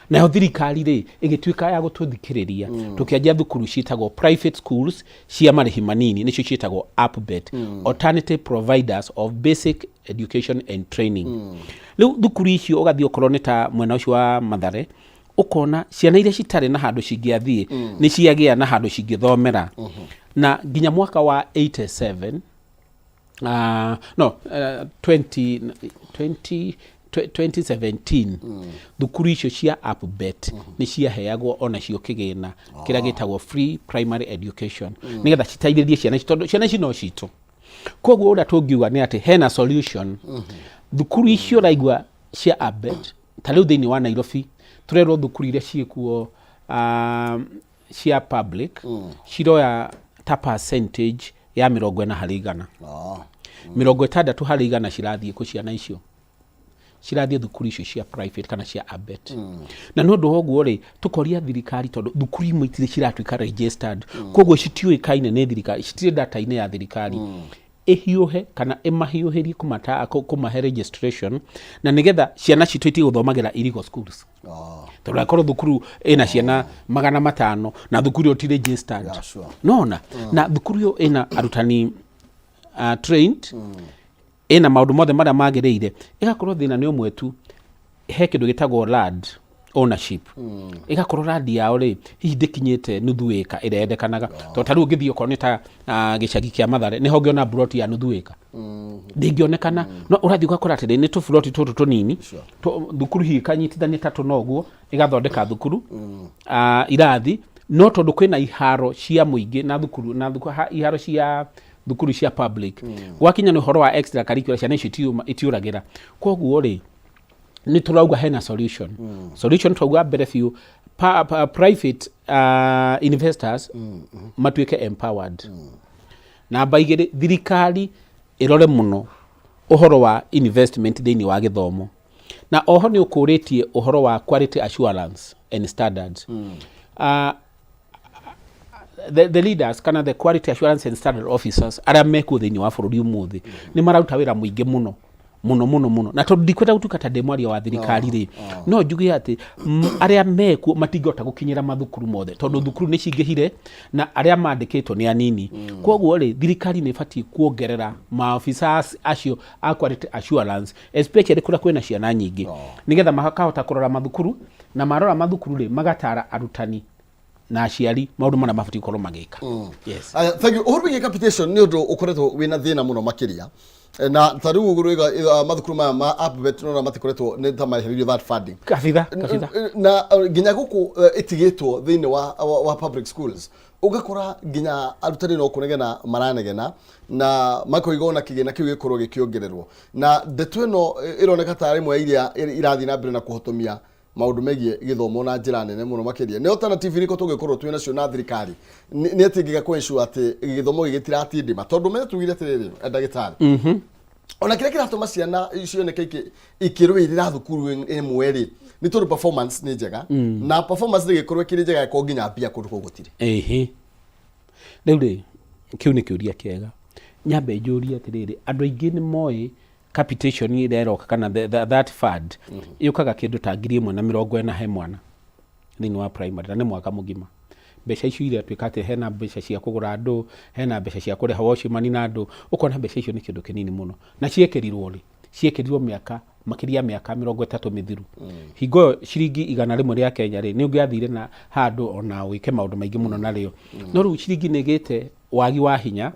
Nayo thirikari rĩ, ĩgĩtuĩka ya gũtũthikĩrĩria, tũkĩanjia thukuru ciĩtagwo private schools cia marĩhi manini, nĩcio ciĩtagwo APBET, Alternative Providers of Basic Education and Training. Rĩu thukuru icio ũgathiĩ okorwo nĩ ta mwena ũcio wa Mathare, ũkona ciana iria citarĩ na handũ cingĩathiĩ nĩ ciagĩa na handũ cingĩthomera. Na nginya mwaka wa 87, no 20, 20, 2017, thukuru icio cia APBET nĩ ciaheagwo onacio kĩgĩna kĩrĩa gĩtagwo free primary education, nĩgetha citeithĩrĩrie ciana ici, tondũ ciana ici no citũ. Koguo ũrĩa tũngiuga nĩ atĩ hena solution. Thukuru icio ũraigua cia APBET, ta rĩu thĩinĩ wa Nairobi tũrerwo thukuru iria ciĩkuo cia public ciroya ta percentage ya 40 harĩ igana. 60 harĩ igana cirathiĩ kũ? Ciana icio cirathiĩ thukuru icio cia private kana cia APBET. Na nĩ ũndũ wa ũguo rĩ, tũkoria thirikari, tondũ thukuru imwe itirĩ ciratuĩka registered, koguo citiũĩkaine nĩ thirikari, citirĩ data-inĩ ya thirikari, ĩhiũhe kana ĩmahiũhĩrie kũmahe registration, na nĩgetha ciana citũ itige gũthomagĩra illegal schools, tondũ akorwo thukuru ĩna ciana 500 na thukuru ĩyo ti registered, nona na thukuru ĩyo ĩna arutani trained, ĩna maũndũ mothe marĩa magĩrĩire, ĩgakorwo thĩna nĩ ũmwe tu, he kĩndũ gĩtagwo land ownership, ĩgakorwo land yao rĩ, hihi ndĩkinyĩte nuthu ĩka ĩrĩa yendekanaga. Tondũ ta rĩu ũngĩthiĩ okorwo nĩ ta gĩcagi kĩa Mathare, nĩho ũngĩona buroti ya nuthu ĩka ndĩngĩonekana, no ũrathiĩ ũgakora atĩrĩ, nĩ tũburoti tũtũ tũnini, thukuru hihi ĩkanyitithania ta tũna ũguo, ĩgathondeka thukuru, irathi. No tondũ kwĩna iharo cia mũingĩ na thukuru na iharo cia thukuru cia public, gwakinya nĩ ũhoro wa extra curricular, ciana icio itiũragĩra. Koguo rĩ, nĩ tũrauga hena solution. Solution twauga mbere biũ, private investors matuĩke empowered. Namba 2, thirikari ĩrore mũno ũhoro wa investment thĩinĩ wa gĩthomo. Na oho nĩ ũkũrĩtie ũhoro wa quality assurance and standards. The leaders kana the quality assurance and standard officers arĩa mekuo thĩinĩ wa bũrũri ũmũthĩ nĩ mararuta wĩra mũingĩ mũno mũno mũno mũno. Na tondũ ndikwenda gũtuĩka ta ndĩ mwaria wa thirikari rĩ, no njuge atĩ arĩa mekuo matingĩhota gũkinyĩra mathukuru mothe, tondũ thukuru nĩ cingĩhire na arĩa mandĩkĩtwo nĩ anini. Koguo rĩ, thirikari nĩ ĩbatiĩ kuongerera maofisa acio a quality assurance, especially kũrĩa kwĩna ciana nyingĩ, nĩgetha makahota kũrora mathukuru, na marora mathukuru rĩ, magatara arutani. Na aciari maũndũ marĩa mabatiĩ gũkorwo magĩka. Yes. Aya, thank you. Ũhoro wĩgiĩ capitation nĩ ũndũ ũkoretwo wĩna thĩna mũno makĩria. Na ta rĩu ũguo rĩga mathukuru maya ma APVET nona matikoretwo nĩ ta maeheririo that funding. Kabitha kabitha. Na nginya gũkũ ĩtigĩtwo thĩinĩ wa public schools, ũgakora nginya arutani no kũnegena maranegena na makoiga ona kĩgĩna kĩu gĩkorwo gĩkĩongererwo, na ndeto ĩno ĩroneka ta rĩmwe iria irathiĩ na mbere na kũhotomia maũndũ megiĩ gĩthomo na njĩra nene mũno makĩria. Nĩ alternative irĩkũ tũngĩkorwo twĩ nacio na thirikari nĩ atĩ ĩngĩga kũ ensure atĩ gĩthomo gĩkĩ gĩtiratindima? Tondũ menye tugire atĩrĩrĩ, ndagĩtarĩ, ona kĩrĩa kĩratũma ciana cioneke ikĩrũĩrĩra thukuru ĩmwe rĩ, nĩ tondũ performance nĩ njega, na performance ndĩgĩkorwo ĩkĩrĩ njega ĩkorwo nginya mbia kũndũ kũu gũtirĩ. Ĩhĩ, rĩu rĩ, kĩu nĩ kĩũria kĩega. Nyambe njũrie atĩrĩrĩ, andũ aingĩ nĩ moĩ capitation ĩrĩa ĩroka kana that fund yũkaga kĩndũ ta 1,040 he mwana thĩinĩ wa primary, na nĩ mwaka mũgima. Mbeca icio iratuĩka atĩ hena mbeca cia kũgũra andũ, hena mbeca cia kũrĩha watchman na andũ, ũkona mbeca icio nĩ kĩndũ kĩnini mũno. Na ciekĩrirwo rĩ? Ciekĩrirwo mĩaka makĩria ya mĩaka 30 mĩthiru. Hingo ĩyo ciringi 100 rĩa Kenya rĩ, nĩ ũngĩathire na handũ ona wĩke maũndũ maingĩ mũno narĩo. No rĩu ciringi nĩ ĩgĩte wagi wa hinya,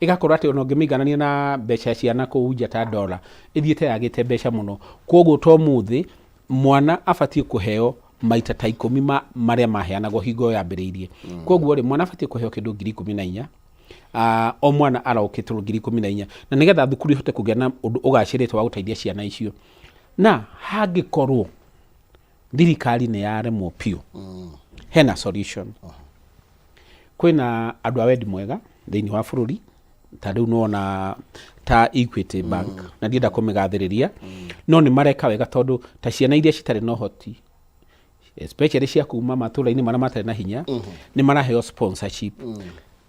ĩgakorwo atĩ ona ũngĩmĩiganania na mbeca cia na kũu nja ta ndora, ĩthiĩte yagĩte mbeca mũno. Koguo to mũthĩ mwana abatiĩ kũheo maita ta 10 ma marĩa maheanagwo hingo ĩyo yambĩrĩirie. Koguo rĩ, mwana abatiĩ kũheo kĩndũ 14,000. O mwana arokĩtwo 14,000 na nĩgetha thukuru ihote kũgĩa na ũndũ ũgacĩrĩte wa gũteithia ciana icio. Na hangĩkorwo thirikari nĩ yaremwo biũ, hena solution. Kwĩna andũ a wendi mwega thĩinĩ wa bũrũri, ta rĩu nĩwona ta Equity Bank, na ndienda kũmĩgathĩrĩria, no nĩ mareka wega, tondũ ta ciana iria citarĩ na ũhoti, especially cia kuma matũra-inĩ marĩa matarĩ na hinya, nĩ maraheo sponsorship.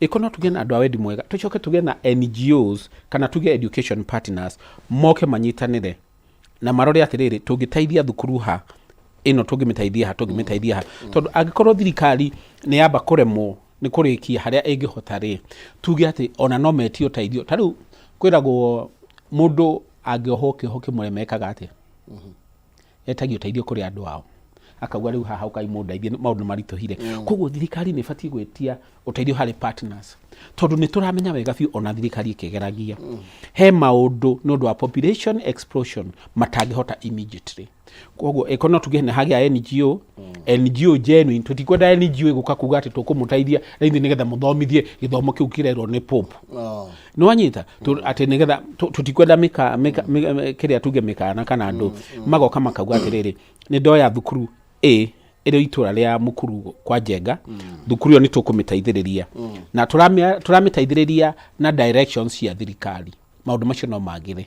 Ĩko no tũgĩe na andũ a wendi mwega, tũcoke tũgĩe na NGOs kana tuge education partners moke manyitanĩre na marore atĩrĩrĩ, tũngĩteithia thukuru ha ĩno, tũngĩmĩteithia ha, tũngĩmĩteithia ha, tondũ angĩkorwo thirikari nĩ yamba kũremwo nĩ kũrĩkia harĩa ĩngĩhota rĩ, tuge atĩ ona no metie ũteithio. Ta rĩu kwĩragwo mũndũ angĩohwo kĩoho kĩmwe mekaga atĩa? Etagia ũteithio kũrĩ andũ ao, akauga rĩu haha ũkai mũndeithie, maũndũ nĩ maritũhire. Koguo thirikari nĩ ĩbatiĩ gwĩtia ũteithio harĩ partners, tondũ nĩ tũramenya wega biũ ona thirikari ĩkĩgeragia he maũndũ nĩ ũndũ wa population explosion matangĩhota immediately. Koguo ĩko no tuge nĩ hagĩa NGO, NGO genuine. Tũtikwenda NGO ĩgũka kuga atĩ tũkũmũteithia na ithuĩ nĩgetha mũthomithie gĩthomo kĩu kĩrerwo nĩ Pope. Nĩ wanyita? Atĩ nĩgetha tũtikwenda mĩka, mĩka, kĩrĩa tuge mĩkana kana andũ magoka makauga atĩrĩrĩ, nĩ ndoya thukuru A ĩrĩ itũra rĩa Mukuru kwa Njenga, thukuru ĩyo nĩ tũkũmĩteithĩrĩria na tũramĩteithĩrĩria na directions cia thirikari. Maũndũ macio no magĩre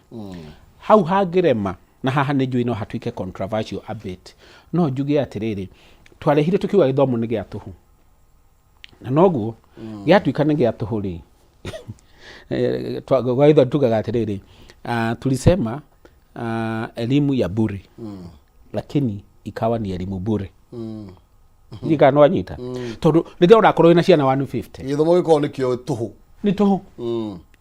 hau hangĩrema. Na haha nĩ njũĩ no hatuĩke controversial a bit, no njuge atĩrĩrĩ, twarehire tũkiuga gĩthomo nĩ gĩa tũhũ, na noguo gĩatuĩka nĩ gĩa tũhũ rĩ, gwa gĩthweri tugaga atĩrĩrĩ, tulisema elimu ya bure, lakini ikawa ni elimu bure. Ndiũĩ kana nĩwanyita, tondũ rĩrĩa ũrakorwo wĩna ciana 150, Gĩthomo gĩkoragwo nĩkĩo tũhũ. Nĩ tũhũ.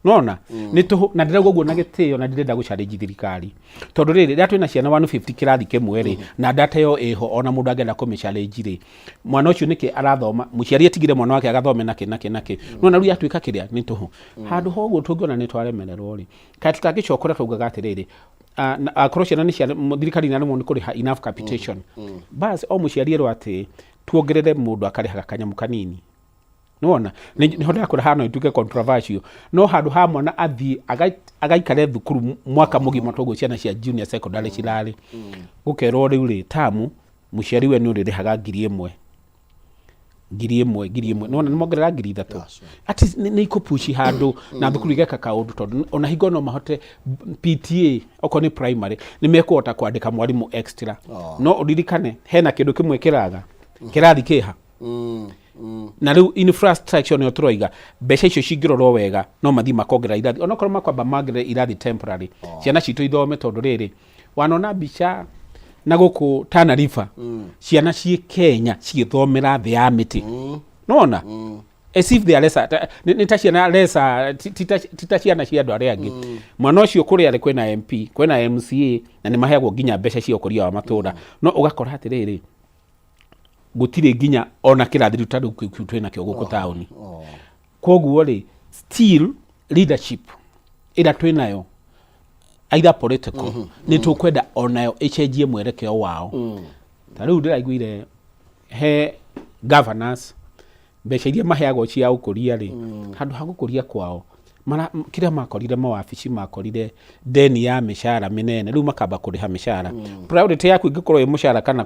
Nona nĩ tũhũ, na ndĩrauga ũguo na gĩtĩo, na ndirenda gũchallenge thirikari, tondũ rĩrĩ, rĩrĩa twĩna ciana 150 kĩrathi kĩmwe rĩ, na data ĩyo ĩho, ona mũndũ angĩenda kũmĩ challenge rĩ, mwana ũcio nĩkĩ arathoma? Mũciari atigire mwana wake agathome nakĩ nakĩ nakĩ? Nona rĩu yatuĩka kĩrĩa nĩ tũhũ. Handũ ha ũguo, tũngĩona nĩ twaremererwo rĩ, kaĩ tũtangĩcoka ũrĩa twaugaga atĩrĩrĩ, akorwo ciana nĩ cia thirikari nĩ nĩ kũrĩha enough capitation, bas o mũciari erwo atĩ tuongerere mũndũ akarĩhaga kanyamũ kanini. Nĩwona nĩho ndĩrakwĩra haha no ituĩke controversial, no handũ ha mwana athiĩ agaikare thukuru mwaka mũgima toguo ciana cia junior secondary cirarĩ, gũkerwo rĩu rĩ tamu mũciari we nĩ ũrĩrĩhaga 1,000, 1,000, 1,000. Nĩwona nĩ mongerera 3,000. At least nĩ ikũpushi handũ na thukuru igeka kaũndũ, tondũ ona hingo no mahote PTA, okorwo nĩ primary nĩ mekũhota kwandĩka mwarimũ extra. No ũririkane hena kĩndũ kĩmwe kĩraga kĩrathi kĩha na rĩu infrastructure nĩyo tũroiga. Mbeca icio cingĩrorwo wega, no mathiĩ makongerera irathi, onokorwo makwamba mongerere irathi temporary, ciana citũ ithome, tondũ rĩrĩ wanona mbica na gũkũ Tana River, ciana ciĩ Kenya cigĩthomera thĩ ya mĩtĩ, nona as if they are lesser, nĩ ta ciana lesser, ti ta ciana cia andũ arĩa angĩ. Mwana ũcio kũrĩa arĩ kwĩna MP, kwĩna MCA, na nĩ maheagwo nginya mbeca cia ũkũria wa matũra, no ũgakora atĩrĩrĩ, Gũtirĩ nginya ona kĩrathi rĩu ta rĩu kĩu twĩ nakĩo gũkũ taũni. Koguo rĩ, still leadership ĩrĩa twĩ nayo, either political, nĩ tũkwenda onayo ĩcenjie mwerekeo wao. Ta rĩu ndĩraiguire he governors mbeca iria maheagwo cia ũkũria rĩ, handũ ha gũkũria kwao mara, kĩrĩa makorire mawabici, makorire deni ya mĩcara mĩnene. Rĩu makamba kũrĩha mĩcara. Priority yaku ĩngĩkorwo ĩ mũcara kana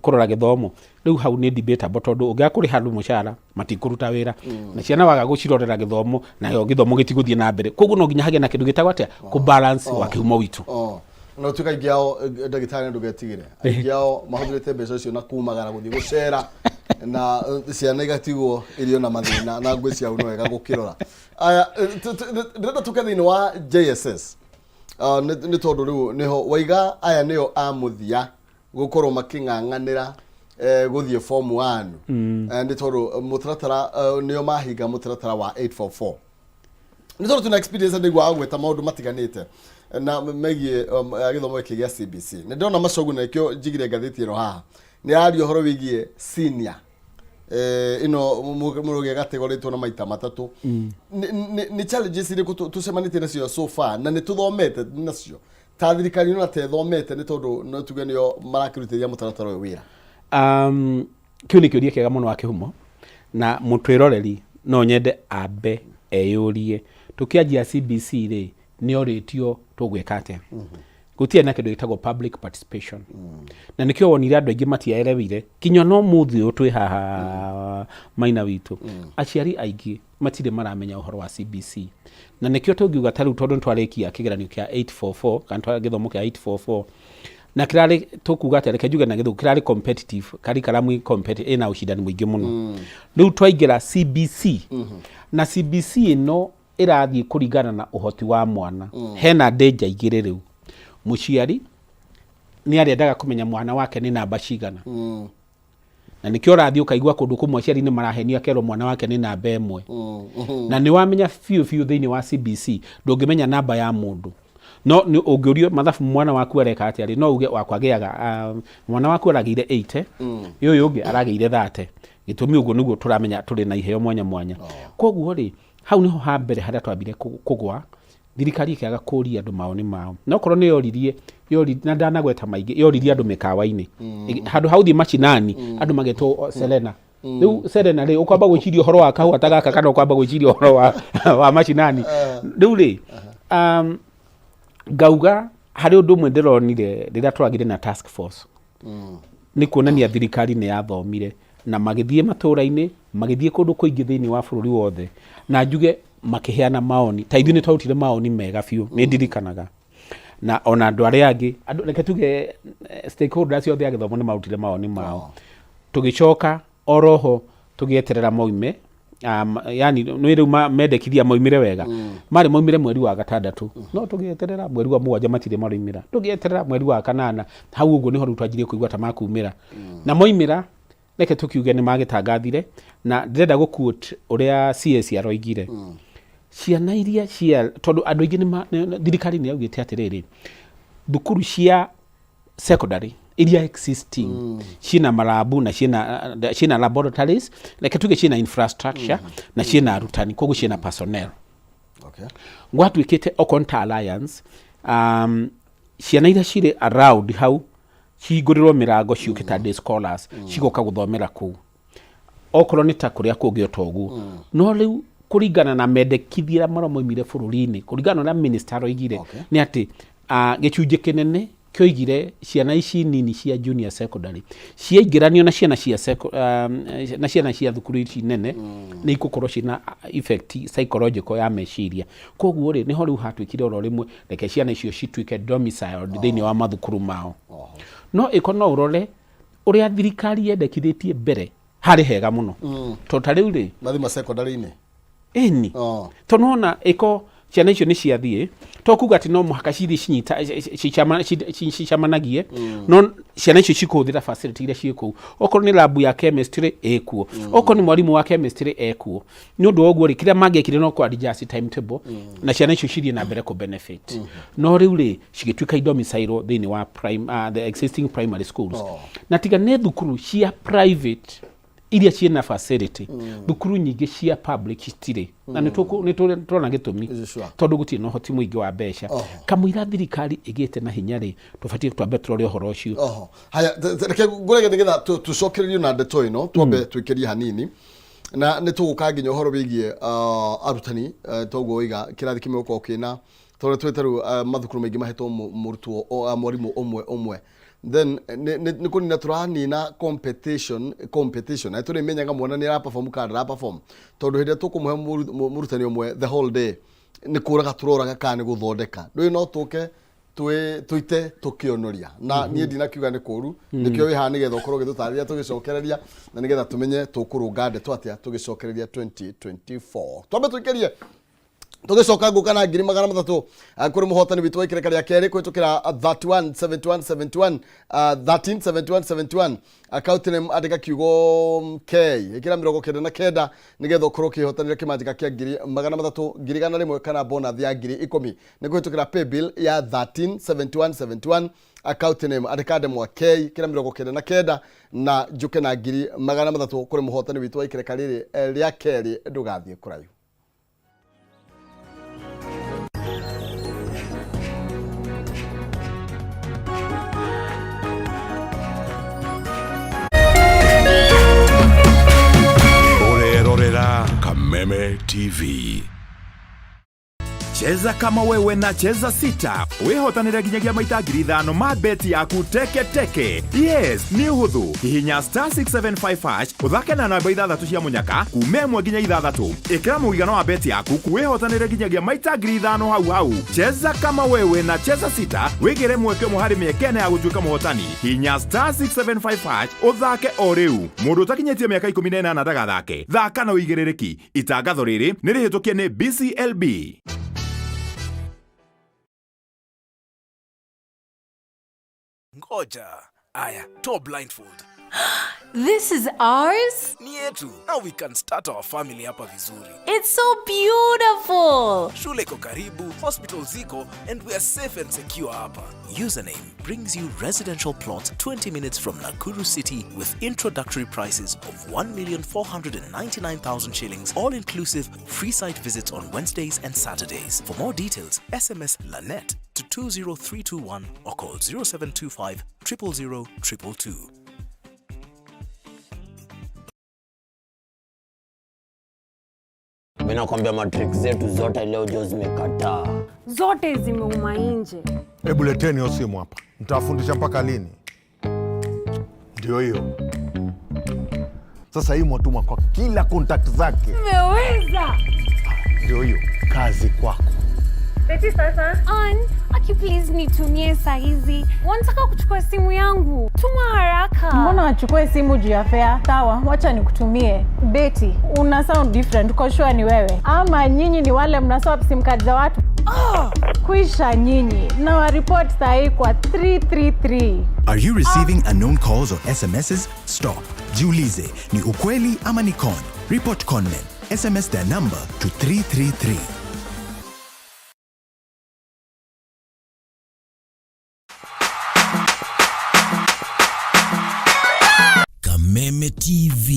kũrora gĩthomo, rĩu hau nĩ debatable, tondũ ũngĩaga kũrĩha andũ mũcara matikũruta wĩra, na ciana waga gũcirorera gĩthomo, nayo gĩthomo gĩtigũthiĩ na mbere. Koguo no nginya hagĩe na kĩndũ gĩtagwo atĩa, kũ balance wa kĩhumo witũ. Oh. Na ũtuĩka aingĩ ao, ndagĩtarĩ, ndũgetigĩre, aingĩ ao mahũthĩrĩte mbeca icio na kumagara gũthiĩ gũcera na ciana igatigwo irio na mathĩna, na ngwĩciria hau no wega gũkĩrora. Aya, ndĩrenda tũke thĩinĩ wa JSS. Ah, nĩ tondũ rĩu nĩho waiga aya nĩo a mũthia gũkorwo makĩng'ang'anĩra gũthiĩ form 1. Nĩ tondũ mũtaratara, nĩo mahinga mũtaratara wa 844, nĩ tondũ tuna experience nĩ agweta maũndũ matiganĩte na megiĩ gĩthomo gĩkĩ gĩa CBC. Nĩ ndĩrona Macogu, na nĩkĩo njigire ngathĩti ĩno haha, nĩ araria ũhoro wĩgiĩ senior ĩno mũrũgĩa gategorĩtwo na maita matatũ. Nĩ challenges irĩkũ tũcemanĩtie nacio so far, na nĩ tũthomete nacio ta thirikari ĩno, na tethomete, nĩ tondũ no tuge nĩo marakĩrutithia mũtaratara ũyũ wĩra? Kĩu nĩ kĩũria kĩega mũno wa kĩhumo, na mũtwĩroreri no nyende ambe eyũrie, tũkĩanjia CBC rĩ, nĩ orĩtio tũgwĩka atĩa? Gũtirĩ na kĩndũ gĩtagwo public participation, na nĩkĩo wonire andũ aingĩ matiaerewire. Kinya no mũthĩ ũyũ twĩ haha maina witũ, aciari aingĩ matirĩ maramenya ũhoro wa CBC. Na nĩkĩo tũngiuga ta rĩu, tondũ nĩtwarĩkia kĩgeranio kĩa 844 kana gĩthomo kĩa 844, na kĩrarĩ, tũkuga atĩa, reke njuge na Gĩthũngũ, kĩrarĩ competitive curriculum, ĩna ũcindani mũingĩ mũno. Rĩu twaingĩra CBC, na CBC ĩno ĩrathiĩ kũringana na ũhoti wa mwana. Hena danger igĩrĩ. Rĩu mũciari nĩ arĩendaga kũmenya mwana wake nĩ namba cigana, na nĩkĩo ũrathiĩ ũkaigua kũndũ kũmwe aciari nĩ marahenio, akerwo mwana wake nĩ namba 1, na nĩ wamenya biũ biũ thĩinĩ wa CBC ndũngĩmenya namba ya mũndũ. No nĩ ũngĩũrio mathabu mwana waku areka atĩa rĩ, no uge wakwa agĩaga, mwana waku aragĩire 80, ũyũ ũngĩ aragĩire 30. Gĩtũmi ũguo nĩguo tũramenya tũrĩ na iheo mwanya mwanya. Koguo rĩ, hau nĩho ha mbere harĩa twambire kũgwa, thirikari ĩkĩaga kũria andũ mawoni mao. Na okorwo nĩ yoririe na ndanagweta maingĩ, yoririe andũ mĩkawa-inĩ handũ ha gũthiĩ macinani, andũ magetwo Serena. Rĩu Serena rĩ, ũkwamba gwĩciria ũhoro wa kahũa ta gaka, kana ũkwamba gwĩciria ũhoro wa macinani? Rĩu rĩ, ngauga harĩ ũndũ ũmwe ndĩronire rĩrĩa tũragire na task force, nĩ kuonania thirikari nĩ yathomire na magĩthiĩ matũũra-inĩ, magĩthiĩ kũndũ kũingĩ thĩinĩ wa bũrũri wothe, na njuge makĩheana maoni. Ta ithuĩ nĩ twarutire maoni mega biũ, nĩ ndirikanaga, na ona andũ arĩa angĩ, andũ, reke tuge stakeholders othe a gĩthomo nĩ marutire maoni mao. Tũgĩcoka oroho tũgĩeterera moime, yani nĩ rĩu mendekithia moimire wega, marĩ moimire mweri wa gatandatũ, no tũgĩeterera mweri wa mũgwanja matirĩ maroimĩra, tũgĩeterera mweri wa kanana. Hau ũguo nĩho rĩu twanjirie kũigua ta makumĩra, na moimĩra, reke tũkiuge nĩ magĩtangathire. Na ndĩrenda gũ quote ũrĩa CS aroigire, ciana iria cia, tondũ andũ aingĩ thirikari nĩ yaugĩte atĩrĩrĩ, thukuru cia secondary iria existing ciĩna marabu na ciĩna laboratories, reke tuge ciĩna infrastructure na ciĩna arutani, koguo ciĩna personnel. Gwatuĩkĩte okorwo nĩ ta Alliance, ciana iria cirĩ around hau cihingũrĩrwo mĩrango ciũke ta day scholars, cigoka gũthomera kũu, okorwo nĩ ta kũrĩa kũngĩ o ta ũguo. No rĩu kũringana na mendekithia marĩa moimire bũrũri-inĩ, kũringana na ũrĩa minister aroigire, nĩ atĩ gĩcunjĩ kĩnene kĩoigire ciana ici nini cia junior secondary ciaingĩranio na ciana cia thukuru ici nene, nĩ igũkorwo ciĩna effect psychological ya meciria. Koguo rĩ, nĩho rĩu hatuĩkire oro rĩmwe reke ciana icio cituĩke domiciled thĩinĩ wa mathukuru mao. No ĩko no ũrore ũrĩa thirikari yendekithĩtie mbere harĩ hega mũno, tondũ ta rĩu rĩ mathima secondary-inĩ. Ĩni. Tondũ nona ĩko Ciana icio nĩ ciathiĩ, to kuga atĩ no mũhaka cithiĩ cinyita cicamanagie, no ciana icio cikũhũthĩra facility iria ciĩ kũu. Okorwo nĩ lab ya chemistry ĩkuo, okorwo nĩ mwarimũ wa chemistry ekuo. Nĩ ũndũ wa ũguo rĩ, kĩrĩa mangĩekire no kũ adjust timetable na ciana icio cithiĩ na mbere kũ benefit. No rĩu rĩ, cigĩtuĩka idomicile thĩinĩ wa the existing primary schools. Na tiga nĩ thukuru cia private iria ciĩna facility, thukuru nyingĩ cia public citirĩ, na nĩ tũrona gĩtũmi, tondũ gũtirĩ na ũhoti mũingĩ wa mbeca. Kamũira thirikari ĩgĩte na hinya rĩ, tũbatiĩ twambe tũrore ũhoro ũcio. Oho. Haya, reke ngũrege nĩgetha tũcokererie na ndeto ĩno, twambe twĩkĩrie hanini na nĩ tũgũka nginya ũhoro wĩgiĩ arutani, toguo waiga kĩrathi kĩmwe gũkorwo kĩna, tondũ twĩte rĩu mathukuru maingĩ mahetwo mũrutwo mwarimũ ũmwe ũmwe, then nĩ kũnina tũranina competition na tũrĩmenyaga mwana nĩ araperform kana ndaraperform, tondũ hĩndĩ ĩrĩa tũkũmũhe mũrutani ũmwe the whole day, nĩ kũraga tũroraga kana nĩ gũthondeka. Ndũĩ no tũke tũite tũkĩonoria na niĩ ndinakiuga nĩ kũru. Nĩkĩo wĩ haha nĩgetha ũkorwo ũgĩtũtarĩria tũgĩcokereria, na nĩgetha tũmenye tũkũrũnga ndeto atĩa tũgĩcokereria 2024. Twambe tũikĩrie, tũgĩcoka ngũka na 300,000 kũrĩ mũhotani witũ wa ikereka rĩa kerĩ kũhĩtũkĩra 31 71 71, 13 71 71, account name andĩka kiugo K, ĩkĩra 99 nĩgetha ũkorwo ũkĩhotanĩra kĩmanjĩka kĩa 300,000, 100,000 kana bonus ya 10,000 nĩ kũhĩtũkĩra paybill ya 13 71 71, account name andĩka ndemwa K, kĩra 99, na njũke na 300,000 kũrĩ mũhotani witũ wa ikereka rĩrĩ rĩa kerĩ. Ndũgathiĩ kũraihu. Ũrerorera Kameme TV. Cheza kama wewe na Cheza Sita wĩhotanĩre nginyagia maita 5,000 ma beti yaku teke teke. Yes, nĩ ũhũthũ. Hihinya *675# ũthake na namba ithathatũ cia mũnyaka kuma 1 nginya 6. Ĩkĩra mũigana wa beti yaku wĩhotanĩre nginyagia maita 5,000 hau hau. Cheza kama wewe na Cheza Sita wĩgĩre mweke ũmwe harĩ mĩeke ĩna ya gũtuĩka mũhotani. Hihinya *675# ũthake o rĩu. Mũndũ ũtakinyĩtie mĩaka 18 ndagathake. Thaka na ũigĩrĩrĩki. Itangatho rĩrĩ nĩ rĩhĩtũkie nĩ BCLB. Ngoja. Aya, toa blindfold. This is ours? Ni yetu. Now we can start our family hapa vizuri. It's so beautiful. Shule iko karibu, hospital ziko, and we are safe and secure hapa. Username brings you residential plots 20 minutes from Nakuru City with introductory prices of 1,499,000 shillings, all inclusive, free site visits on Wednesdays and Saturdays. For more details, SMS LANET to 20321 or call 0725 000 222. Mi nakwambia matrick zetu zote leo jo zimekataa. Zote zimeuma nje. Hebu leteni hiyo simu hapa, nitawafundisha mpaka lini? Ndio hiyo sasa, hii mwatuma kwa kila contact zake. Umeweza. Ndio hiyo kazi kwako. Ann, aki please nitumie sahizi. Wanataka kuchukua simu yangu. Tuma haraka. Mbona wachukue simu juu ya fare? Sawa, wacha nikutumie. Betty, una sound different. Uko sure ni wewe? Ama nyinyi ni wale mna swap sim card za watu? Kwisha nyinyi. Na wa report sahi kwa 333. Are you receiving unknown calls or SMSs? Stop. Jiulize, ni ukweli ama ni con? Report conmen. SMS their number to 333. Kameme TV,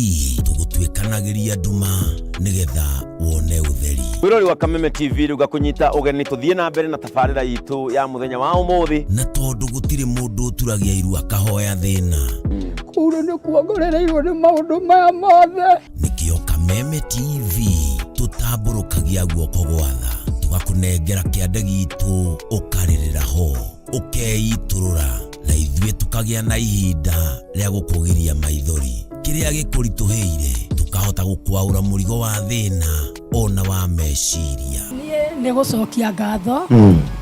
tũgũtuĩkanagĩria nduma nĩgetha wone ũtheri. Mwĩrori wa Kameme TV, rĩu ngakũnyita ũgeni tũthiĩ na mbere na tabarĩra itũ ya mũthenya wa ũmũthĩ. Na tondũ gũtirĩ mũndũ ũturagia iru akahoya thĩna, Kũu nĩ kuongorereirwo nĩ maũndũ maya mothe. Nĩkĩo Kameme TV tũtambũrũkagia guoko gwatha, tũgakũnengera kĩande gitũ, ũkarĩrĩra ho, ũkeitũrũra, na ithuĩ tũkagĩa na ihinda rĩa gũkũgiria maithori. Kĩrĩa gĩkũritũhĩire tũkahota gũkwaũra mũrigo wa thĩna ona wa meciria. Niĩ nĩ gũcokia ngatho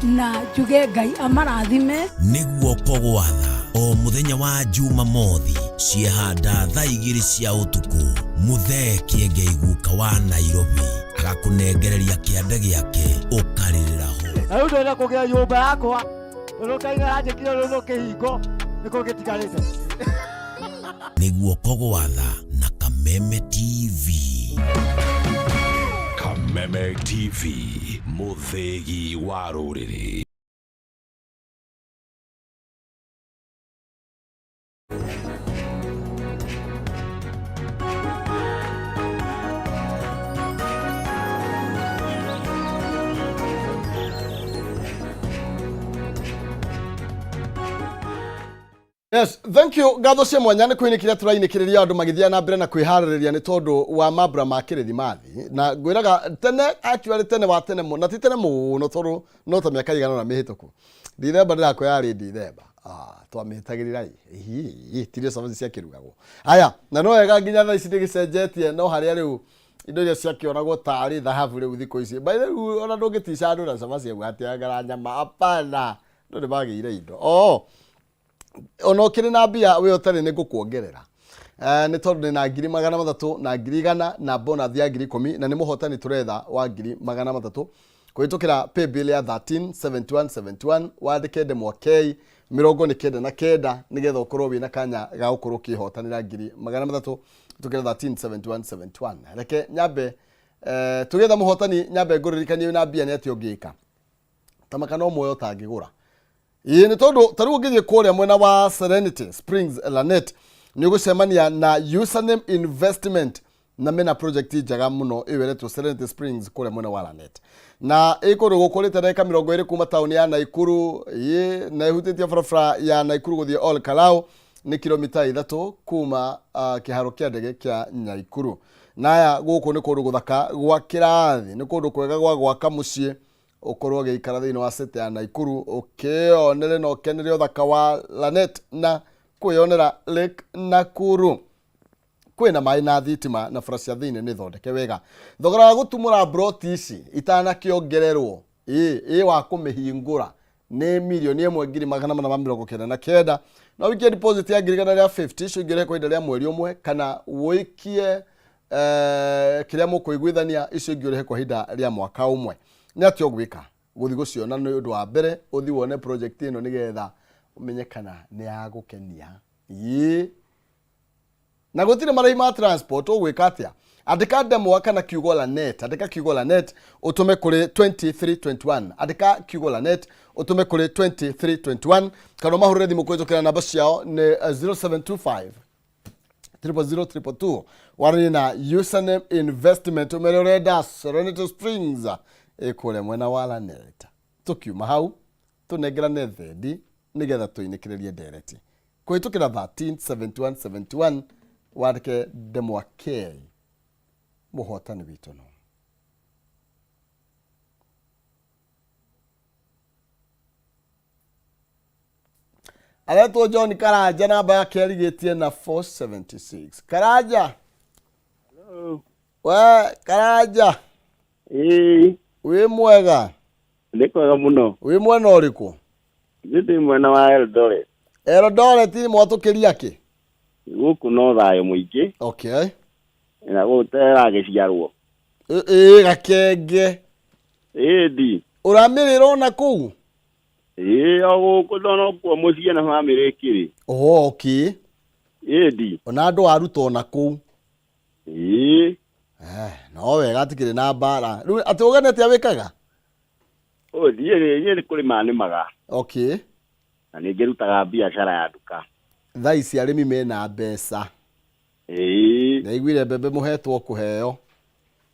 na njuge Ngai amarathime. Nĩ guoko gwatha, o mũthenya wa Jumamothi ciehanda thaa 2 cia ũtukũ. Mũthee Kĩengei guka wa Nairobi agakũnengereria kĩande gĩake ũkarĩrĩra ho. Na rĩu ndĩrenda kũgĩa nyũmba yakwa tondũ Ngai nĩaranjĩkire rũrũ kĩhingo nĩkĩo gĩtigarĩte. Nĩ guoko gwa tha na Kameme TV. Kameme TV, mũthĩgi wa rũrĩrĩ. Yes, thank you. Ngatho cia mwanya nĩ kwĩnĩkĩria tũrainĩkĩrĩria andũ magĩthiĩ na mbere na kwĩharĩrĩria nĩ tondũ wa mambura ma kĩrĩthimathi. Na ngwĩraga tene, actually tene wa tene mũno, na ti tene mũno tondũ no ta mĩaka igana ũna mĩhĩtũku. Dithemba ndĩrakwĩra yarĩ Dithemba. Ah, twamĩtagĩrĩra ĩ. Tirio cabaci ciakĩrugagwo. Aya, na no wega nginya thaa ici ndĩgĩcenjetie no harĩa rĩu indo iria ciakĩonagwo tarĩ thahabu rĩu thikũ ici. By the way, ona ndũngĩtica andũ na cabaci auga atĩ angara nyama. Hapana. Andũ nĩ magĩire indo. Oh, ona ũkĩrĩ na mbia we ũtarĩ nĩ ngũkuongerera. Nĩ tondũ ndĩ na 300,000 na 100,000 na bonus ya 10,000 na nĩ mũhotani tũretha wa 300,000 kũhĩtũkĩra paybill ya 137171 wandĩke ndemwa K 99 nĩgetha ũkorwo wĩna kanya ga gũkorwo ũkĩhotanĩra 300,000 kũhĩtũkĩra 137171. Reke nyambe tũgĩetha mũhotani nyambe ngũririkanie wĩna mbia nĩ atĩa ũngĩka. Ta makana ũmwe ũtangĩgũra. Ĩĩ nĩ tondũ ta rĩu ũngĩthiĩ kũrĩa mwena wa Serenity Springs Lanet nĩ ũgũcemania na Username Investment na mena project njega mũno ĩyo ĩretwo Serenity Springs kũrĩa mwena wa Lanet. Na ĩ kũndũ gũkũrĩte ndagĩka 20 kuma taũni ya Naikuru, ĩĩ na ĩhutĩtie barabara ya Naikuru gũthiĩ Ol Kalou nĩ kilomita 3 kuma kĩharo kĩa ndege kĩa Nyaikuru. Na aya gũkũ nĩ kũndũ gũthaka gwa kĩrathi, nĩ kũndũ kwega gwa gwaka mũciĩ ũkorwo ũgĩikara thĩinĩ wa city ya Naikuru ũkĩyonere na ũkenere ũthaka wa Lanet na kwĩyonera Lake Nakuru. Kwĩna maĩ na thitima na bara cia thĩinĩ nĩ thondeke wega. Thogora wa gũtumũra mburoti ici itanakĩongererwo ĩ ĩ wa kũmĩhingũra nĩ 1,499,000. No wikie deposit ya 150,000 icio ingĩ ũrĩhe kwa ihinda rĩa mweri ũmwe kana wĩikie kĩrĩa mũkũiguithania icio ingĩ ũrĩhe kwa ihinda rĩa mwaka ũmwe. Nĩ atĩa ũgwĩka? Gũthiĩ gũciona nĩ ũndũ wa mbere, ũthiĩ wone project ĩno nĩgetha ũmenye kana nĩ ya gũkenia. Ĩĩ. Na gũtirĩ marĩhi ma transport, ũgwĩka atĩa? Andĩka ndemwa kana kiugo Lanet, andĩka kiugo Lanet ũtũme kũrĩ 2321. Andĩka kiugo Lanet ũtũme kũrĩ 2321 kana ũmahũrĩre thimũ kũhĩtũkĩra namba ciao nĩ 0725 000 222. Waranie na Username Investment ũmere ũrenda Serenity Springs ĩ kũrĩa mwena wa Lanet. Tũkiuma hau tũnengerane thendi nĩgetha tũinĩkĩrĩrie ndereti kũhĩtũkĩra 137171 wandĩke ndemwa K mũhotani witũ no. Aretwo John Karanja, namba yake yarigĩtie na 476. Karanja. Hello. We Karanja. Ĩĩ. Wĩ mwega? Nĩ kwega mũno. Wĩ mwena ũrĩkũ? Niĩ ndĩ mwena wa Eldoret. Eldoret nĩ mwatũkĩria kĩ? Gũkũ no thayũ mũingĩ. Okay. Na gũteragĩciarwo. Ĩĩ gakenge. Ĩndi. Ũramĩrĩra ona kũu? Ĩĩ o gũkũ no kuo mũciĩ na bamĩrĩ ĩkĩrĩ. Oh, okay. Ĩndi. Ona andũ aruta ona kũu. Ĩĩ. No wega atikĩrĩ na mbara. Rĩu atĩ ũgene atĩa wĩkaga? Ũyũ niĩ nĩ kũrĩma nĩmaga. Okay. Na nĩ ngĩrutaga biacara ya nduka. Thaa ici arĩmi mena mbeca. Ĩĩ. Ndaiguire mbembe mũhetwo kũheo.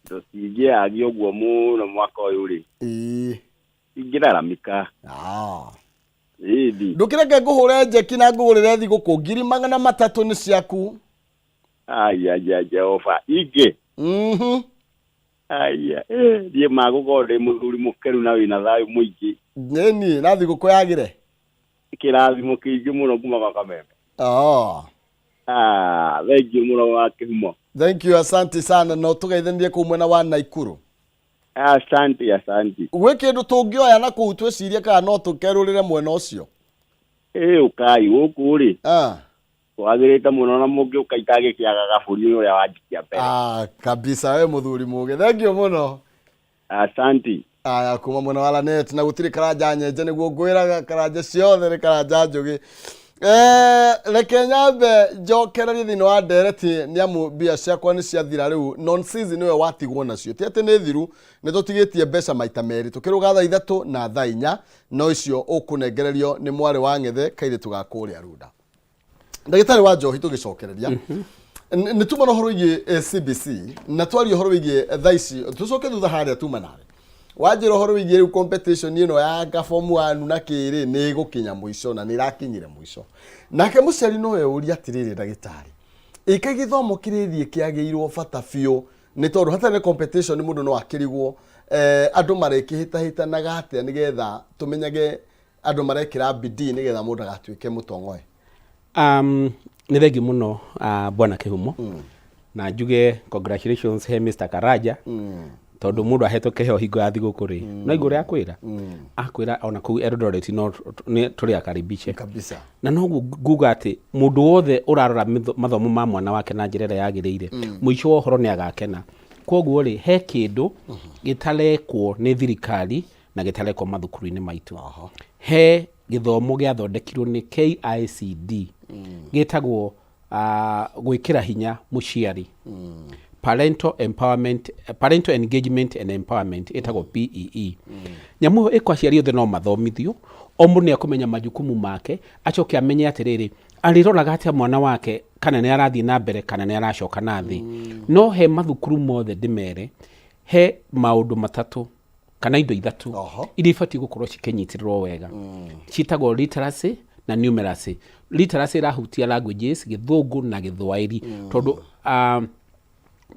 Tũtingĩagia ũguo mũno mwaka ũyũ rĩ. Ĩĩ. Ingĩraramika. Ah. Ĩĩ. Ndũkĩreke ngũhũre njeki na ngũgũrĩre thigũkũ 300,000 nĩ ciaku. Aya ya Jehova ingĩ. Aya, niĩ magũkorwo ndĩ mũthuri mũkenu na wĩna thayũ mũingĩ. Nĩni na thigũkũ yagĩre. Kĩrathimo kĩingĩ mũno kuma gwa Kameme. Oh. Ah, thank you mũno wa kĩhumo. Thank you, asante sana na ũtũgeithanie kũu mwena wa Naikuru. Asante, asante. Gwĩ kĩndũ tũngĩoya na kũu twĩcirie kana no tũkerũrĩre mwena ũcio? Ĩ ũkai gũkũ rĩ. Ah. Wagĩrĩte mũno na mũngĩũka itangĩkĩagaga bũrũri ũrĩa wanjikia mbere. Ah, kabisa we mũthuri mũgĩ thengiũ mũno. Asanti. Aya, kuma mwena wa Lanet, na gũtirĩ karanja nyenje nĩguo ngwĩraga, karanja ciothe nĩ karanja njũgĩ. Reke nyambe njokererie thĩinĩ wa ndereti nĩ amu mbia ciakwa nĩ ciathira rĩu. Nonsizi nĩwe watigwo nacio, ti atĩ nĩ thiru, nĩ tũtigĩtie mbeca maita merĩ tũkĩrũga thaa 3 na thaa 4, no icio ũkũnengererio nĩ mwarĩ wa ng'ethe kairĩtu ga kũrĩa Runda. Ndagĩtarĩ wa njohi, tũgĩcokereria nĩ tuma na ũhoro wĩgiĩ CBC na twaria ũhoro wĩgiĩ thaa ici, tũcoke thutha harĩa tuma nawe wanjĩra ũhoro wĩgiĩ rĩu competition ĩno ya nga form 1 na kĩrĩ nĩ ĩgũkinya mũico na nĩ ĩrakinyire mũico. Nake mũciari no eyũrie atĩrĩrĩ, ndagĩtarĩ, ĩka gĩthomo kĩrĩthiĩ kĩagĩirwo bata biũ nĩ tondũ hatarĩ na competition mũndũ no akĩrigwo andũ marĩkĩhĩtahĩtanaga atĩa nĩgetha tũmenyage andũ marekĩra bidii nĩgetha mũndũ agatuĩke mũtong'oe? Nĩ thengiũ mũno, bwana Kĩhumo, na njuge congratulations he Mr. Karanja, tondũ mũndũ ahetwo kĩheo hingo ya thigũkũ rĩ, no igũrũ akwĩra akwĩra ona kũu Eldoret no nĩ tũrĩ akaribishe kabisa. Na noguo nguga atĩ mũndũ wothe ũrarora mathomo ma mwana wake na njĩra ĩrĩa yagĩrĩire, mũico wa ũhoro nĩ agakena. Koguo rĩ, he kĩndũ gĩtarekwo nĩ thirikari na gĩtarekwo mathukuru-inĩ maitũ. He gĩthomo gĩathondekirwo nĩ KICD gĩtagwo gwĩkĩra hinya mũciari, parental empowerment, parental engagement and empowerment, ĩtagwo PEE. Nyamũ ĩyo ĩko aciari othe no mathomithio, o mũndũ nĩ akũmenya majukumu make, acoke amenye atĩrĩrĩ, arĩroraga atĩa mwana wake, kana nĩ arathiĩ na mbere kana nĩ aracoka na thĩ. No he mathukuru mothe ndĩmere he maũndũ matatũ kana indo ithatũ iria ibatiĩ gũkorwo cikĩnyitĩrĩrwo wega, ciĩtagwo literacy na numeracy. Literacy ĩrahutia languages, Gĩthũngũ na Gĩthwaĩri, tondũ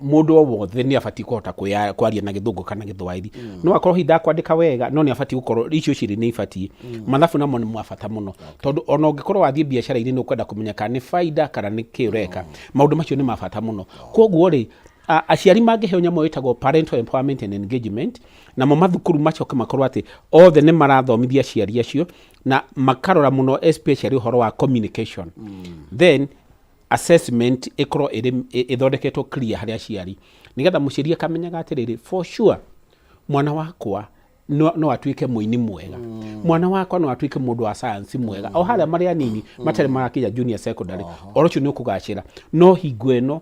mũndũ o wothe nĩ abatiĩ kũhota kwaria na Gĩthũngũ kana Gĩthwaĩri. No akorwo hihi ndakwandĩka wega, no nĩ abatiĩ gũkorwo icio ciĩrĩ nĩ ibatiĩ. Mathabu namo nĩ ma bata mũno, tondũ ona ũngĩkorwo wathiĩ biacara-inĩ nĩ ũkwenda kũmenya kana nĩ baida kana nĩ kĩ ũreka. Maũndũ macio nĩ ma bata mũno. Koguo rĩ, aciari mangĩheo nyamũ ĩtagwo parental empowerment and engagement, namo mathukuru macoke makorwo atĩ othe nĩ marathomithia aciari acio na makarora mũno especially ũhoro wa communication, then assessment ĩkorwo ĩrĩ ĩthondeketwo clear harĩ aciari, nĩgetha mũciari akamenyaga atĩrĩrĩ, for sure mwana wakwa no atuĩke mũini mwega, mwana wakwa no atuĩke mũndũ wa science mwega, o harĩa marĩ anini matarĩ marakinya junior secondary, oro ũcio nĩ ũkũgacĩra. No hingo ĩno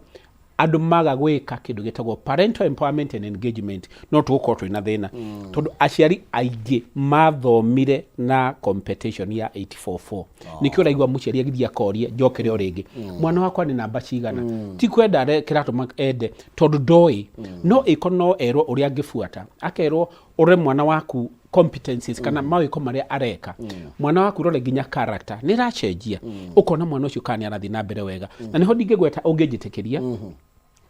andũ maga gwĩka kĩndũ gĩtagwo parental empowerment and engagement, no tũgũkorwo twĩna thĩna, tondũ aciari aingĩ mathomire na competition ya 844. Nĩkĩo ũraigua mũciari agĩthiĩ akoria, njokere o rĩngĩ, mwana wakwa nĩ namba cigana? Ti kwenda kĩratũma ende, tondũ ndoĩ. No ĩko no erwo ũrĩa angĩbuata, akerwo ũrore mwana waku competencies kana mawĩko marĩa areka mwana waku, rore nginya character nĩ ĩracenjia, ũkona mwana ũcio kana nĩ arathiĩ na mbere wega. Na nĩho ndingĩgweta ũngĩnjĩtĩkĩria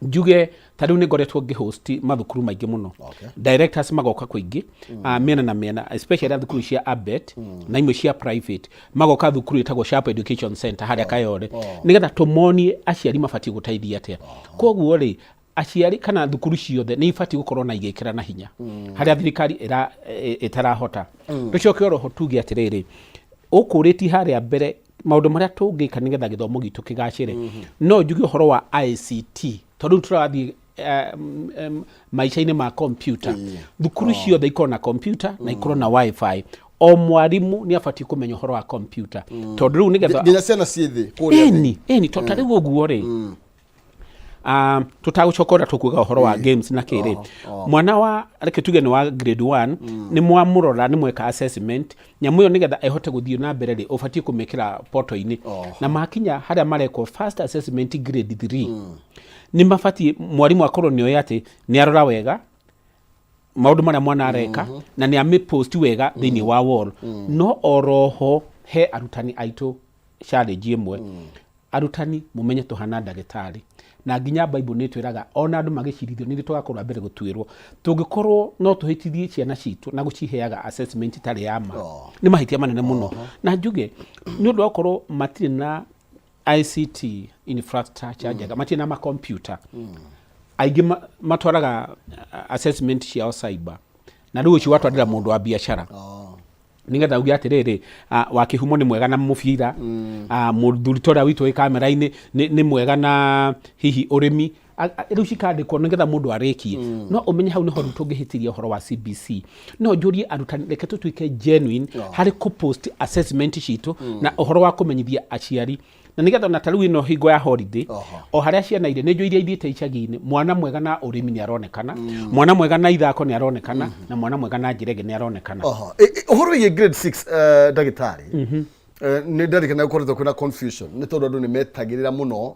njuge ta rĩu nĩ ngoretwo ngĩhost mathukuru maingĩ mũno, directors magoka kũingĩ mĩena na mĩena, especially thukuru cia ABET na imwe cia private, magoka thukuru ĩtagwo Sharp Education Center harĩa Kayole, nĩgetha tũmonie aciari mabatiĩ gũteithia atĩa. Koguo rĩ, aciari kana thukuru ciothe nĩ ibatiĩ gũkorwo na igĩkĩra na hinya harĩa thirikari ĩtarahota. Tũcoke oroho tuge atĩrĩrĩ, ũkũrĩti harĩa mbere maũndũ marĩa tũngĩka nĩgetha gĩthomo gitũ kĩgacĩre, no njuge ũhoro wa ICT, tondũ rĩu tũrathiĩ maica-inĩ ma computer. Thukuru ciothe ikorwo na computer na ikorwo na WiFi. O mwarimũ nĩ abatiĩ kũmenya ũhoro wa computer, tondũ rĩu nĩgetha nginya ciana ciĩ thĩ kũrĩa thĩ. Ĩni, tondũ ta rĩu ũguo rĩ, tũtagũcoka ũrĩa tũkuga ũhoro wa games na kĩrĩ, mwana wa, reke tuge nĩ wa grade 1, nĩ mwamũrora, nĩ mweka assessment nyamũ ĩyo, nĩgetha ĩhote gũthiĩ na mbere rĩ, ũbatiĩ kũmĩkĩra poto-inĩ. Na makinya harĩa marekwo first assessment grade 3, nĩ mabatiĩ mwarimũ akorwo nĩ oĩ atĩ nĩ arora wega maũndũ marĩa mwana areka na nĩ amĩpost wega thĩinĩ wa wall. No oroho he arutani aitũ challenge ĩmwe. Arutani, mũmenye tũhana ndagĩtarĩ, na nginya Bible nĩ ĩtwĩraga ona andũ magĩcirithio nĩ ithuĩ tũgakorwo mbere gũtuĩrwo. Tũngĩkorwo no tũhĩtithie ciana citũ na gũciheaga assessment itarĩ ya ma, nĩ mahĩtia manene mũno. Na njuge nĩ ũndũ wa gũkorwo matirĩ na ICT infrastructure njega, matirĩ na makompiuta aingĩ, matwaraga assessment ciao cyber, na rĩu ũcio watwarĩra mũndũ wa biacara. Nĩgetha uge atĩrĩrĩ, wa kĩhumo nĩ mwega na mũbira, mũthuri ta ũrĩa witũ wĩ kamera-inĩ nĩ mwega na hihi ũrĩmi. Rĩu cikandĩkwo nĩgetha mũndũ arĩkie. No ũmenye hau nĩho rĩu tũngĩhĩtĩria ũhoro wa CBC. No njũrie arutani, reke tũtuĩke genuine harĩ kũ post assessment citũ na ũhoro wa kũmenyithia aciari, na nĩgetha ona ta rĩu ĩno hingo ya holiday, o harĩa ciana irĩ, nĩ njũĩ iria ithiĩte icagi-inĩ, mwana mwega na ũrĩmi nĩ aronekana, mwana mwega na ithako nĩ aronekana, na mwana mwega na njĩra ĩngĩ nĩ aronekana. Oho. Ũhoro wĩgiĩ grade 6, ndagĩtarĩ, nĩ ndarikana gũkoretwo kwĩna confusion nĩ tondũ andũ nĩ metagĩrĩra mũno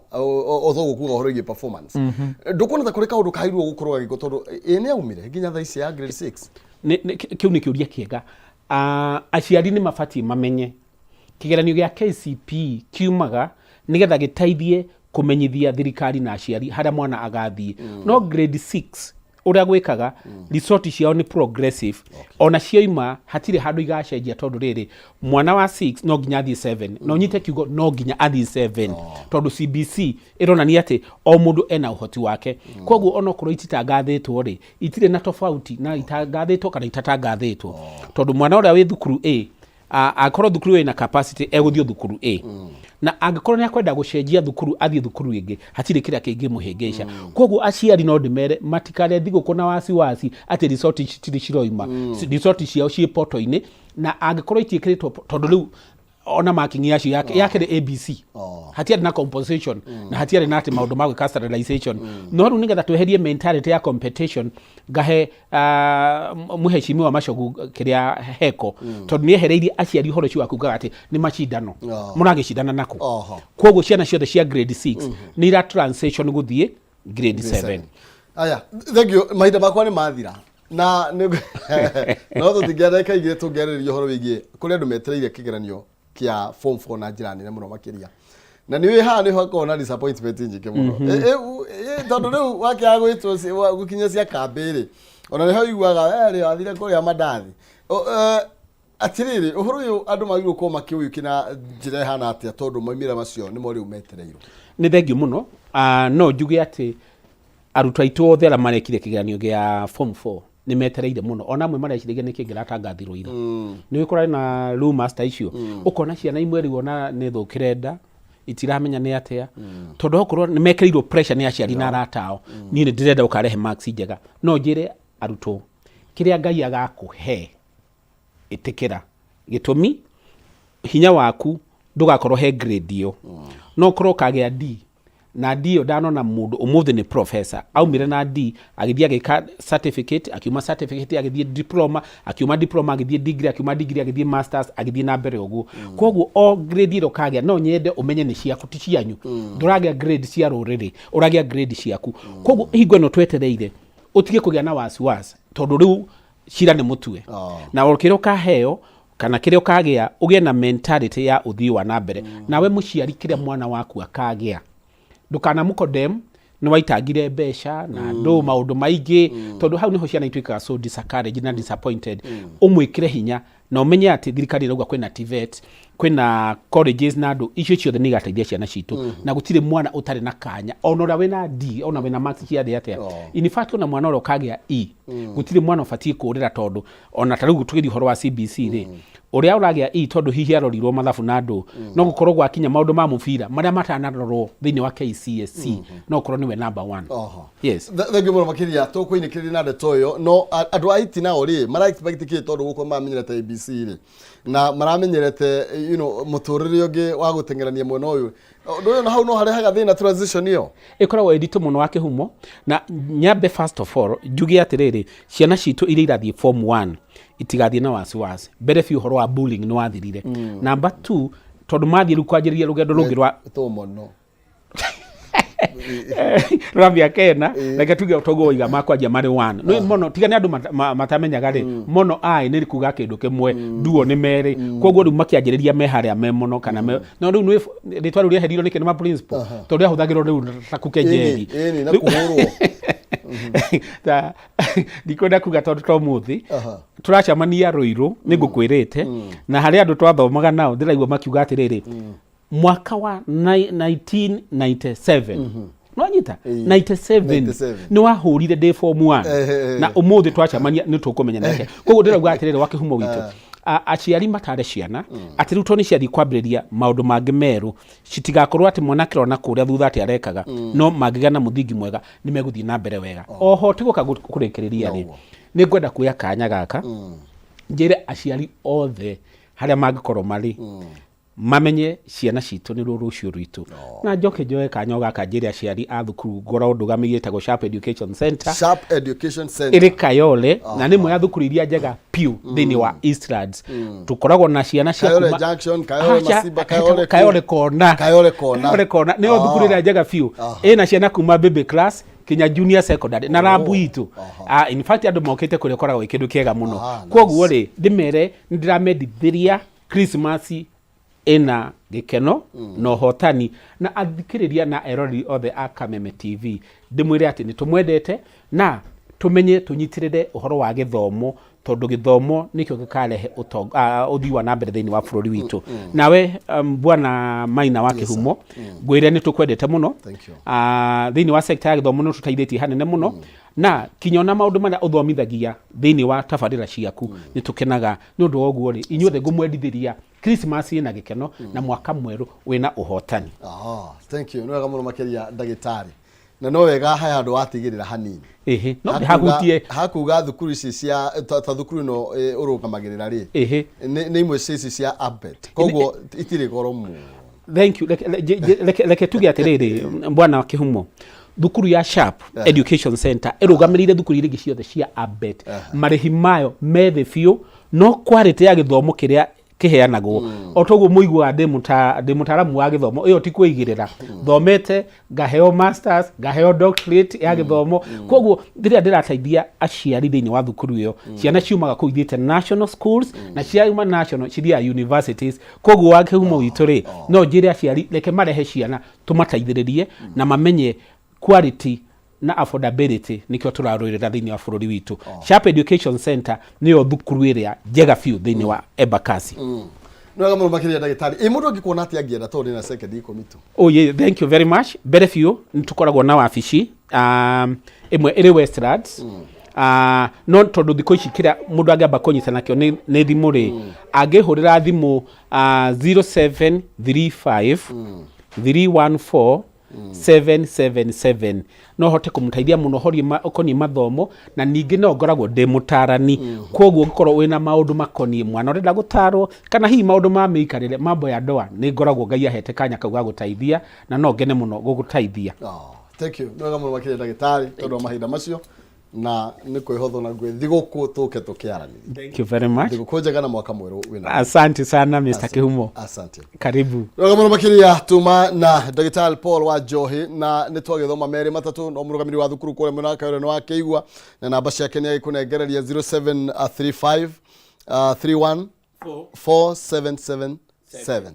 otho gũkuga ũhoro wĩgiĩ performance. Ndũkuona ta kũrĩ kaũndũ kahĩirwo gũkorwo gagĩkwo, tondũ ĩ nĩ aumire nginya thaa ici ya grade 6? Kĩu nĩ kĩũria kĩega. Aciari nĩ mabatiĩ mamenye kĩgeranio gĩa KCPE kiumaga nĩgetha gĩteithie kũmenyithia thirikari na aciari harĩa mwana agathiĩ. No grade 6 ũrĩa gwĩkaga, result ciao nĩ progressive. Ona cioima hatirĩ handũ igacenjia, tondũ rĩrĩ, mwana wa 6 no nginya athiĩ 7, na ũnyite kiugo no nginya athiĩ 7, tondũ CBC ĩronania atĩ o mũndũ ena ũhoti wake. Koguo onokorwo ititangathĩtwo rĩ, itirĩ na tofauti na itangathĩtwo kana itatangathĩtwo, tondũ mwana ũrĩa wĩ thukuru A, akorwo thukuru ĩna capacity, egũthiĩ thukuru A, na angĩkorwo nĩ akwenda gũcenjia thukuru athiĩ thukuru ĩngĩ, hatirĩ kĩrĩa kĩngĩmũhĩngĩca. Koguo aciari no ndĩmere matikare thigũkũ na wasiwasi atĩ result citirĩ ciroima. Result ciao ciĩ poto-inĩ, na angĩkorwo itiĩkĩrĩtwo tondũ rĩu ona marking yacio yakĩrĩ ABC, hatiarĩ na compensation na hatiarĩ na atĩ maũndũ ma gwĩka standardization. No rĩu nĩgetha tweherie mentality ya competition, ngahe mũheshimiwa Machogu kĩrĩa heko, tondũ nĩ ehereirie aciari ũhoro ũcio wa kugaga atĩ nĩ macindano mũragĩcindana nako. Koguo ciana ciothe cia grade 6 nĩ ira transition gũthiĩ grade 7. Aya, thank you. Mahinda makwa nĩ mathira na no tũtingĩenda ndagĩka igĩrĩ tũngĩarĩrĩria ũhoro wĩgiĩ kũrĩa andũ metereire kĩgeranio kĩa form 4 na njĩra nene mũno makĩria, na nĩ wĩ haha nĩ hakoragwo na disappointment nyingĩ mũno. Tondũ rĩu wakĩaga gwĩtwo gũkinya cia kambĩ rĩ, ona nĩho ũiguaga rĩ wathire kũrĩa mandathi. Atĩrĩrĩ, ũhoro ũyũ andũ magĩrĩirwo gũkorwo makĩũyũkia na njĩra ĩhana atĩa, tondũ maumĩrĩra macio nĩmo rĩu metereirwo? Nĩ thengiũ mũno. No njuge atĩ arutwo aitũ othe arĩa marekire kĩgeranio gĩa form 4 nĩ metereire mũno. Ona amwe mareciragia nĩ kĩngĩratangathirwo ira. Nĩ ũkora na rumors ta icio, ũkona ciana imwe rĩu ona nĩ thũkĩre nda, itiramenya nĩ atĩa, tondũ okorwo nĩ mekĩrĩirwo pressure nĩ aciari na arata ao, niĩ nĩ ndĩrenda ũkarehe marks njega. No njĩre arutwo, kĩrĩa Ngai agakũhe ĩtĩkĩra. Gĩtũmi, hinya waku ndũgakorwo he grade ĩyo. No ũkorwo ũkagĩa D, na D ĩyo ndanona mũndũ ũmũthĩ nĩ professor aumire na D, agĩthiĩ agĩka certificate, akiuma certificate agĩthiĩ diploma, akiuma diploma agĩthiĩ degree, akiuma degree agĩthiĩ masters, agĩthiĩ na mbere ũguo. Koguo o grade ĩrĩa ũkagĩa, no nyende ũmenye nĩ ciaku, ti cianyu. Ndũragĩa grade cia rũrĩrĩ, ũragĩa grade ciaku. Koguo hingo ĩno twetereire, ũtige kũgĩa na wasiwasi, tondũ rĩu cira nĩ mũtue. Na o kĩrĩa ũkaheo kana kĩrĩa ũkagĩa, ũgĩe na mentality ya ũthii wa na mbere. Nawe mũciari, kĩrĩa mwana waku akagĩa, ndũkanamũkondem nĩ waitangire mbeca na ndũ maũndũ maingĩ, tondũ hau nĩho ciana ituĩkaga so discouraged na disappointed. Ũmwĩkĩre hinya na ũmenye atĩ thirikari ĩrauga kwĩna TVET, kwĩna colleges na andũ icio ciothe nĩ igateithia ciana citũ, na gũtirĩ mwana ũtarĩ na kanya, ona ũrĩa wĩna D, ona wĩna marks cia thĩ atĩa. In fact, ona mwana ũrĩa ũkagĩa E, gũtirĩ mwana ũbatiĩ kũrĩra, tondũ ona ta rĩu tũgĩthiĩ ũhoro wa CBC rĩ, ũrĩa ũragĩa E tondũ hihi arorirwo mathabu na andũ, no gũkorwo gwakinya maũndũ ma mũbira marĩa matanarorwo thĩinĩ wa KCSE, no gũkorwo nĩwe number one. Yes. Thengiũ mũno makĩria. Tũkũinĩkĩrĩria na ndeto ĩyo, no andũ a IT nao rĩ, mara expect kĩ? Tondũ gũkũ mamenyerete ABC rĩ, na maramenyerete mũtũrĩre ũngĩ wa gũteng'erania mwena ũyũ, ũndũ ũyũ na hau no harehaga thĩna transition ĩyo. Ĩkoragwo ĩritũ mũno wa kĩhumo, na nyambe first of all njuge atĩrĩrĩ, ciana citũ iria irathiĩ form 1 itigathiĩ na wasiwasi. Mbere biũ, ũhoro wa bullying nĩ wathirire. Number 2, tondũ mathiĩ rĩu kwanjĩrĩria rũgendo rũngĩ rwa tũmono rwa mĩaka 4, reke tuge toguo waiga, makwanjia marĩ one nĩ mono. Tiga nĩ andũ matamenyaga rĩ, mono ai nĩ kuga kĩndũ kĩmwe, duo nĩ merĩ. Koguo rĩu makĩanjĩrĩria me harĩa me mono kana me no rĩu nĩ rĩtwa rĩu rĩeherirwo nĩkĩ? Nĩ ma principal, tondũ rĩahũthagĩrwo rĩu ta kũkenjeri. Ĩni, na kũhũrwo. Ta ndikwenda kuga tondũ to mũthĩ tũracemania Rũirũ nĩ ngũkwĩrĩte, na harĩ andũ twathomaga nao ndĩraigua makiuga atĩrĩrĩ, mwaka wa 1997, nwanyita 97, 97. Nĩ wahũrire ndĩ form 1, na ũmũthĩ twacemania nĩ tũkũmenya nake. Koguo ndĩrauga atĩrĩrĩ, wa kĩhumo witũ. Aciari matare ciana atĩ rĩu tondũ nĩ ciathiĩ kwambĩrĩria maũndũ mangĩ merũ, citigakorwo atĩ mwana akĩrona kũrĩa thutha atĩ arekaga, no mangĩgĩa na mũthingi mwega nĩ megũthiĩ na mbere wega. Oho tigũka kũrĩkĩrĩria rĩ, nĩ ngwenda kuoya kanya gaka njĩre aciari othe harĩa mangĩkorwo marĩ mamenye ciana citũ nĩ ruo rũciũ rwitũ. Na njoke njoe kanya o gaka njĩre aciari a thukuru ngoragwo ndũgamĩrĩire ĩtagwo Sharp Education Center. Sharp Education Center. Ĩrĩ Kayole, na nĩ ĩmwe ya thukuru iria njega piũ thĩinĩ wa Eastlands. Tũkoragwo na ciana cia Kayole kuma- Junction, Kayole Aca, Masimba, Kayole Kayole Kona. Kayole Kona. Kayole Kona nĩyo thukuru ĩrĩa njega biũ ĩna ciana kuma baby class kinya junior secondary na rabu itũ. In fact andũ mokĩte kũrĩa ũkoragwo ĩ kĩndũ kĩega mũno. Koguo rĩ, ndĩmere nĩ ndĩramendithĩria Christmas ĩna gĩkeno na ũhotani, na athikĩrĩria na eroreri othe a Kameme TV ndĩmwĩre atĩ nĩ tũmwendete na tũmenye tũnyitĩrĩre ũhoro wa gĩthomo, tondũ gĩthomo nĩkĩo gĩkarehe ũthii wa na mbere thĩinĩ wa bũrũri witũ. Nawe bwana Maina wa Kĩhumo, ngwĩre nĩ tũkwendete mũno. Thank you. Thĩinĩ wa sector ya gĩthomo nĩ ũtũteithĩtie hanene mũno, na kinya ona maũndũ marĩa ũthomithagia thĩinĩ wa tabarĩra ciaku nĩ tũkenaga nĩ ũndũ wa ũguo rĩ, inyuothe ngũmwendithĩria Christmas ĩna gĩkeno na mwaka mwerũ wĩna ũhotani. Thank you. Nĩ wega mũno makĩria ndagĩtarĩ, na no wega he handũ watigĩrĩra hanini. Ĩhĩ, no hahutie. Hakuga thukuru ici cia ta thukuru ĩno ũrũgamagĩrĩra rĩ, Ĩhĩ. nĩ imwe cia ici cia ABET, koguo itirĩ goro mũno. Thank you. Reke tuge atĩrĩrĩ, bwana wa Kĩhumo, thukuru ya Sharp Education Center ĩrũgamĩrĩire thukuru iria ingĩ ciothe cia ABET. Marĩhi mayo me thĩ biũ, no quality ya gĩthomo kĩrĩa kĩheanagwo, o toguo mũiguaga ndĩ mũtaaramu wa gĩthomo, ĩyo ti kwĩigĩrĩra, thomete ngaheo masters, ngaheo doctorate ya gĩthomo. Koguo rĩrĩa ndĩrateithia aciari thĩinĩ wa thukuru ĩyo, ciana ciumaga kũu ithiĩte national schools, na ciauma national cithiaga universities. Koguo wa Kĩhumo witũ rĩ, no njĩre aciari reke marehe ciana tũmateithĩrĩrie na mamenye quality na affordability nĩkĩo tũrarũĩrĩra thĩinĩ wa bũrũri witũ. Sharp Education Center nĩyo thukuru ĩrĩa njega biũ thĩinĩ wa Embakasi. Nĩ wega mũno makĩria ndagĩtarĩ. Ĩ mũndũ angĩkuona atĩa angĩenda, tondũ ndĩna sekendi 10 tu? Oh, yeah, thank you very much. Mbere biũ nĩ tũkoragwo na wabici ĩmwe ĩrĩ Westlands. No tondũ thikũ ici kĩrĩa mũndũ angĩamba kũnyita nakĩo nĩ thimũ rĩ, angĩhũrĩra thimũ 0735 314 777 no hote kũmũteithia mũno ũhoro ũkoniĩ mathomo, na ningĩ no ngoragwo ndĩ mũtarani. Koguo ũngĩkorwo wĩna maũndũ makoniĩ mwana ũrenda gũtarwo, kana hihi maũndũ ma mĩikarĩre, mambo ya ndoa, nĩ ngoragwo Ngai ahete kanya kau ga gũteithia, na no ngene mũno gũgũteithia. Thank you. Nĩ wega mũno makĩria ndagĩtarĩ, tondũ wa mahinda macio na nĩ kwĩhothwo na gwĩ thigũkũ tũke tũkĩaranĩria. Thank you very much. Thigũkũ njega na mwaka mwerũ wĩna. Asante sana Mr. Kĩhumo. Asante. Karibu. Wega mũno makĩria tuma na ndagĩtarĩ Paul wa Njohi, na nĩ twagĩthoma merĩ matatũ, no mũrũgamĩrĩri wa thukuru kũrĩa mwena wa Kayore nĩ wakĩigua, na namba ciake nĩ agĩkũnengereria 0735 31 4777.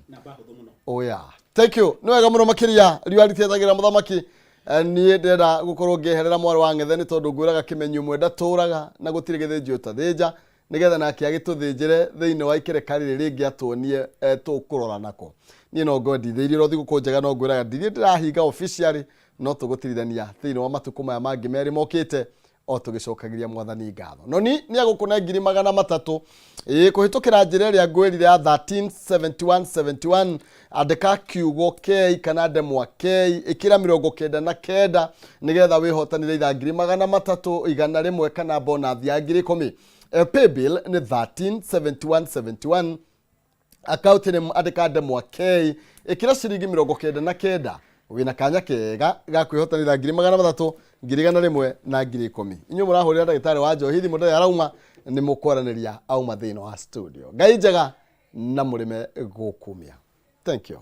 Oh yeah. Thank you. Nĩ wega mũno makĩria, riũa ritiethagĩra mũthamaki. Niĩ ndĩrenda gũkorwo ngĩeherera mwarĩ wa ng'ethe, nĩ tondũ ngwĩraga kĩmenyi ũmwe ndatũraga na gũtirĩ gĩthĩnji ũtathĩnja, nĩgetha nake agĩtũthĩnjĩre thĩinĩ wa ikereka rĩrĩ rĩngĩ atuonie tũkũrora nako. Niĩ no ngwendithĩirie ro thigũkũ njega, no ngwĩraga ndirĩ ndĩrahinga officially, no tũgũtirithania thĩinĩ wa matukũ maya mangĩ merĩ mokĩte, o tũgĩcokagĩria mwathani ngatho. Noni nĩ agũkũne 300,000 ĩĩ kũhĩtũkĩra njĩra ĩrĩa ngwĩrire ya 137171. Andĩka kiugo K kana ndemwa K, ĩkĩra 99 nĩgetha wĩhotanĩre itha 300,000, 100 kana bonathi ya 10,000. Paybill nĩ 137171, akaunti nĩ andĩka ndemwa K, ĩkĩra ciringi 99, wĩna kanya kega ga kwĩhotanĩra 300,000, 100,000 na 10,000. Inyuĩ mũrahũrĩra ndagĩtarĩ wa njohi thimũ ndarĩ arauma, nĩ mũkwaranĩria auma thĩinĩ wa studio. Ngai njega na mũrĩme gũkumia. Thank you.